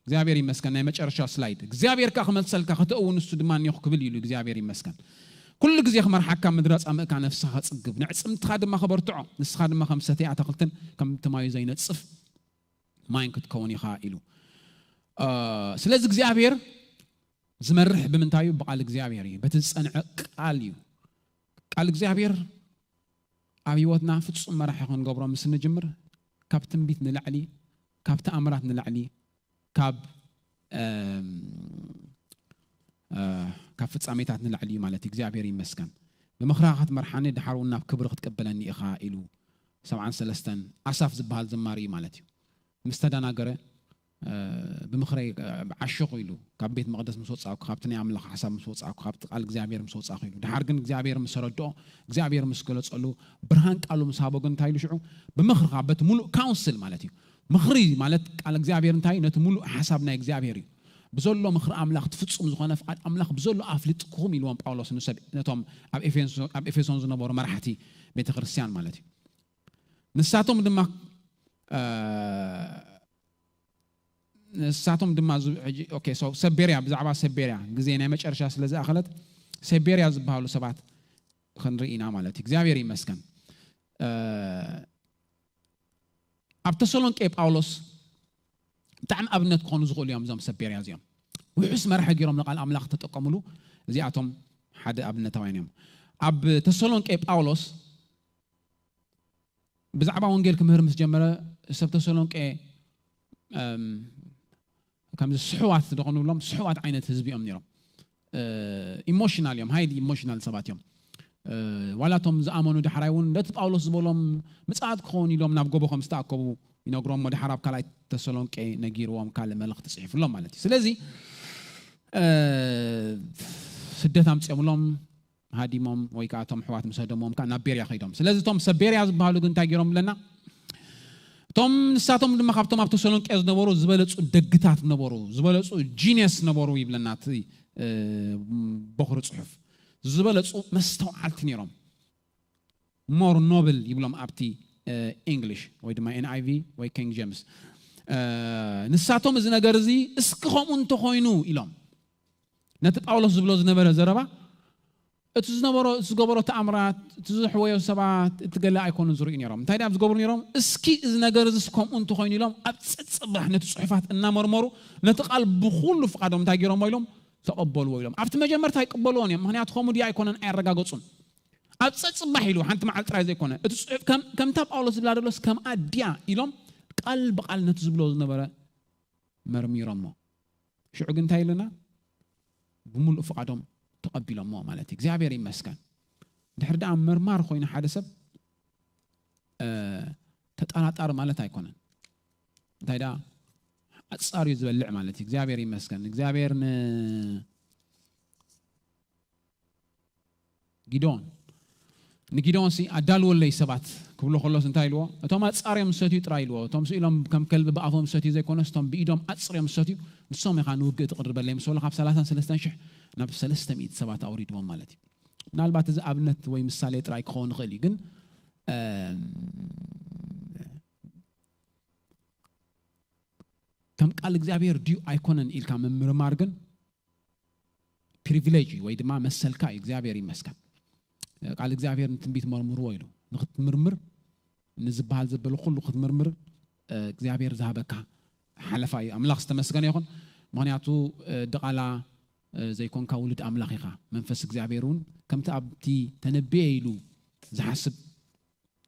እግዚኣብሔር ይመስገን። ናይ መጨረሻ ስላይድ። እግዚኣብሔር ከኣ ክመልሰልካ፣ ከተእዊ ንሱ ድማ እኒኹ ክብል ኢሉ። እግዚኣብሔር ይመስገን። ኩሉ ግዜ ክመርሓካ፣ ምድረ ጻምእካ ነፍስኻ ከጽግብ፣ ንዕጽምትኻ ድማ ከበርትዖ፣ ንስኻ ድማ ከም ሰተይ ኣታኽልትን ከም እቲ ማዩ ዘይነጽፍ ማይን ክትከውን ኢኻ ኢሉ። እ፣ ስለዚ እግዚኣብሔር ዝመርሕ ብምንታይ እዩ? ብቃል እግዚኣብሔር እዩ። በቲ ዝጸንዐ ቃል እዩ። ቃል እግዚኣብሔር ኣብ ህይወትና ፍጹም መራሒ ክንገብሮ ምስ እንጅምር፣ ካብ ትንቢት ንላዕሊ፣ ካብ ተኣምራት ንላዕሊ፣ ካብ፣ እም፣ እ፣ ካብ ፍጻሜታት ንላዕሊ እዩ ማለት እዩ። እግዚኣብሔር ይመስገን። "ብምኽርኻ ክትመርሓኒ፣ ደሓር እውን ናብ ክብሪ ክትቅበለኒ ኢኻ" ኢሉ ሰብዓን ሰለስተን ኣሳፍ ዝበሃል ዘማሪ እዩ ማለት እዩ። ምስ ተደናገረ፣ እ፣ ብምኽረይ፣ እ፣ ዓሸኹ ኢሉ፣ ካብ ቤት መቕደስ ምስ ወጻእኩ፣ ካብቲ ናይ ኣምላኽ ሓሳብ ምስ ወጻእኩ፣ ካብቲ ቃል እግዚኣብሔር ምስ ወጻእኩ ኢሉ። ደሓር ግን እግዚኣብሔር ምስ ኣረድኦ፣ እግዚኣብሔር ምስ ገለጸሉ፣ ብርሃን ቃሉ ምስ ሃቦ ግን እንታይ ኢሉ ሽዑ? "ብምኽርኻ"፣ በቲ ሙሉእ ካውንስል ማለት እዩ። ምኽሪ ማለት ቃል እግዚኣብሔር እንታይ እዩ? ነቲ ሙሉእ ሓሳብ ናይ እግዚኣብሔር እዩ። ብዘሎ ምኽሪ ኣምላኽ፣ እቲ ፍጹም ዝኾነ ፍቓድ ኣምላኽ ብዘሎ ኣፍሊጥኩኹም ኢልዎም ጳውሎስ ንሰብ-፣ ነቶም ኣብ ኤፌሶ-፣ ኣብ ኤፌሶን ዝነበሩ መራሕቲ ቤተ ክርስቲያን ማለት እዩ። ንሳቶም ድማ፣ እ፣ ንሳቶም ድማ ዝ-፣ ሕጂ፣ ኦኬ፣ ሶ፣ ሰቤርያ፣ ብዛዕባ ሰቤርያ፣ ግዜ ናይ መጨረሻ ስለ ዝኣኸለት፣ ሰቤርያ ዝበሃሉ ሰባት ክንርኢ ኢና ማለት እዩ። እግዚኣብሔር ይመስገን። እ፣ ኣብ ተሰሎንቄ ጳውሎስ ብጣዕሚ ኣብነት ክኾኑ ዝኽእሉ እዮም እዞም ሰቤርያ እዚኦም። ውሑስ መራሒ ገይሮም ንቃል ኣምላኽ ተጠቀሙሉ። እዚኣቶም ሓደ ኣብነታውያን እዮም። ኣብ ተሰሎንቄ ጳውሎስ ብዛዕባ ወንጌል ክምህር ምስ ጀመረ፣ ሰብ ተሰሎንቄ፣ እም፣ ከምዚ ስሕዋት ዶ ክንብሎም፣ ስሕዋት ዓይነት ህዝቢ እዮም ነይሮም። እ፣ ኢሞሽናል እዮም፣ ሃይሊ ኢሞሽናል ሰባት እዮም። እ፣ ዋላ እቶም ዝኣመኑ ዳሕራይ እውን ነቲ ጳውሎስ ዝበሎም ምጽኣት ክኸውን ኢሎም ናብ ጎቦ ከም ዝተኣከቡ ይነግሮም እሞ፣ ዳሕር ኣብ ካልኣይ ተሰሎንቄ ነጊርዎም ካልእ መልእኽቲ ጽሒፉሎም ማለት እዩ። ስለዚ፣ እ፣ ስደት ኣምጺኦምሎም፣ ሃዲሞም፣ ወይ ከዓ እቶም ኣሕዋት ምስ ሃደምዎም ከዓ ናብ ቤርያ ከይዶም። ስለዚ እቶም ሰብ ቤርያ ዝበሃሉ ግን እንታይ ገይሮም ኣለና? እቶም ንሳቶም ድማ ካብቶም ኣብ ተሰሎንቄ ዝነበሩ ዝበለጹ ደግታት ነበሩ፣ ዝበለጹ ጂንየስ ነበሩ ይብለና እቲ፣ እ፣ በኹሪ ጽሑፍ። ዝበለጹ መስተውዓልቲ ነይሮም። ሞር ኖብል ይብሎም ኣብቲ፣ እ፣ ኢንግሊሽ ወይ ድማ ኤን ኣይ ቪ ወይ ኪንግ ጄምስ። እ፣ ንሳቶም እዚ ነገር እዚ እስኪ ከምኡ እንተኾይኑ ኢሎም ነቲ ጳውሎስ ዝብሎ ዝነበረ ዘረባ፣ እቲ ዝነበሮ፣ እቲ ዝገበሮ ተኣምራት፣ እቲ ዘሕወዮ ሰባት፣ እቲ ገለ ኣይኮኑን ዝርእዩ ነይሮም። እንታይ ድኣም ዝገብሩ ነይሮም? እስኪ እዚ ነገር እዚ ከምኡ እንተኾይኑ ኢሎም ኣብ ጸጽባሕ ነቲ ጽሑፋት እናመርመሩ ነቲ ቃል ብኹሉ ፍቓዶም እንታይ ገይሮሞ ኢሎም? ተቐበልዎ ኢሎም። ኣብቲ መጀመርታ ኣይቅበልዎን እዮም። ምኽንያቱ ከምኡ ድዩ ኣይኮነን ኣየረጋገጹን። ኣብ ጸጽባሕ ኢሉ ሓንቲ መዓልቲ ጥራይ ዘይኮነ፣ እቲ ጽሑፍ ከም፣ ከምታ ጳውሎስ ዝብላ ዘሎስ ከምኣ ድያ ኢሎም ቃል ብቃል ነቲ ዝብሎ ዝነበረ መርሚሮሞ። ሽዑ ግን እንታይ ኢሉና? ብምሉእ ፍቓዶም ተቐቢሎሞ ማለት እዩ። እግዚኣብሔር ይመስገን። ድሕሪ ደኣ መርማር ኮይኑ ሓደ ሰብ፣ እ፣ ተጠራጣሪ ማለት ኣይኮነን። እንታይ ደኣ ኣጻርዩ ዝበልዕ ማለት እዩ። እግዚኣብሔር ይመስገን። እግዚኣብሔር ን-፣ ጊዶን፣ ንጊዶን ሲ ኣዳልወለይ ሰባት ክብሎ ከሎስ እንታይ ኢልዎ? እቶም ኣጻርዮም ዝሰትዩ ጥራይ ኢልዎ። እቶም ስኢሎም ከም ከልቢ ብኣፎም ዝሰትዩ ዘይኮነስ፣ እቶም ብኢዶም ኣጽርዮም ዝሰትዩ፣ ንሶም ኢኻ ንውግእ ትቕርበለይ ምስ በሎ፣ ካብ ሰላሳን ሰለስተን ሽሕ ናብ ሰለስተ ሚእቲ ሰባት ኣውሪድዎም ማለት እዩ። ምናልባት እዚ ኣብነት ወይ ምሳሌ ጥራይ ክኸውን ይኽእል እዩ፣ ግን፣ እም፣ ከም ቃል እግዚኣብሔር ድዩ ኣይኮነን ኢልካ ምምርማር ግን ፕሪቪሌጅ እዩ ወይ ድማ መሰልካ እዩ። እግዚኣብሔር ይመስገን። ቃል እግዚኣብሔር ንትንቢት መርምርዎ ኢሉ። ንኽትምርምር፣ ንዝበሃል ዘበለ ኩሉ ክትምርምር እግዚኣብሔር ዝሃበካ ሓለፋ እዩ። ኣምላኽ ዝተመስገነ ይኹን። ምኽንያቱ ድቓላ ዘይኮንካ ውሉድ ኣምላኽ ኢኻ። መንፈስ እግዚኣብሔር እውን ከምቲ ኣብቲ ተነብየ ኢሉ ዝሓስብ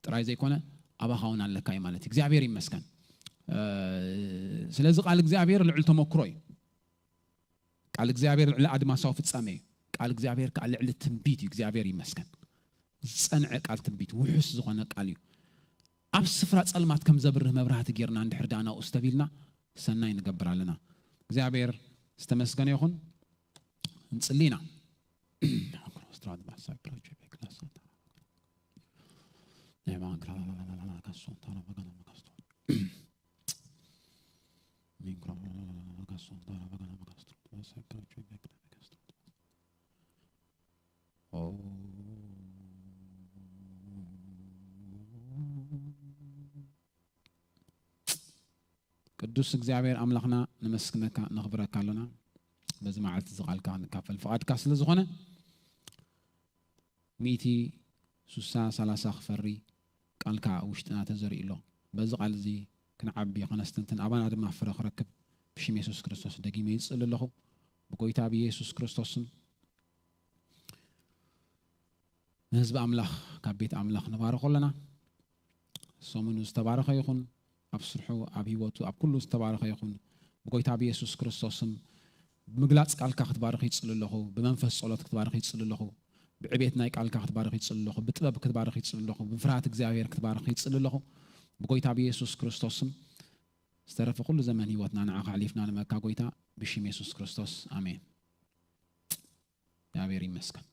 ጥራይ ዘይኮነ ኣባኻ እውን ኣለካ እዩ ማለት እዩ። እግዚኣብሔር ይመስገን። ስለዚ ቃል እግዚኣብሔር ልዕሊ ተመክሮ እዩ። ቃል እግዚኣብሔር ልዕሊ ኣድማሳዊ ፍጻሜ እዩ። ቃል እግዚኣብሔር ከዓ ልዕሊ ትንቢት እዩ። እግዚኣብሔር ይመስገን። ዝጸንዐ ቃል ትንቢት፣ ውሑስ ዝኾነ ቃል እዩ። ኣብ ስፍራ ጸልማት ከም ዘብርህ መብራህቲ ጌርና እንድሕር ደኣ ናብኡ ስተቢልና ሰናይ ንገብር ኣለና። እግዚኣብሔር ዝተመስገነ ይኹን። እንጽሊ ኢና። ቅዱስ እግዚኣብሔር ኣምላኽና፣ ነመስግነካ፣ ነኽብረካ ኣለና። በዚ መዓልቲ እዚ ቃልካ ክንካፈል ፍቓድካ ስለ ዝኾነ፣ ሚእቲ፣ ሱሳ፣ ሰላሳ ክፈሪ ቃልካ ኣብ ውሽጥና ተዘሪኡ ኣሎ። በዚ ቃል እዚ ክንዓቢ፣ ከነስተንትን፣ ኣባና ድማ ፍረ ክረክብ ብሽም የሱስ ክርስቶስ ደጊመ ይጽሊ ኣለኹ። ብጎይታ ብየሱስ ክርስቶስ ስም ንህዝቢ ኣምላኽ ካብ ቤት ኣምላኽ ንባርኾ ኣለና። ሰሙኑ ዝተባረኸ ይኹን። ኣብ ስርሑ፣ ኣብ ህይወቱ፣ ኣብ ኩሉ ዝተባረኸ ይኹን። ብጎይታ ብየሱስ ክርስቶስ ስም ብምግላጽ ቃልካ ክትባርኽ ይጽሊ ኣለኹ። ብመንፈስ ጸሎት ክትባርኽ ይጽሊ ኣለኹ። ብዕቤት ናይ ቃልካ ክትባርኽ ይጽሊ ኣለኹ። ብጥበብ ክትባርኽ ይጽሊ ኣለኹ። ብፍርሃት እግዚኣብሔር ክትባርኽ ይጽሊ ኣለኹ። ብጎይታ ብየሱስ ክርስቶስ ስም ዝተረፈ ኩሉ ዘመን ህይወትና ንዓኻ ኣሕሊፍና ንመካ ጎይታ፣ ብሽም የሱስ ክርስቶስ፣ ኣሜን። እግዚኣብሔር ይመስገን።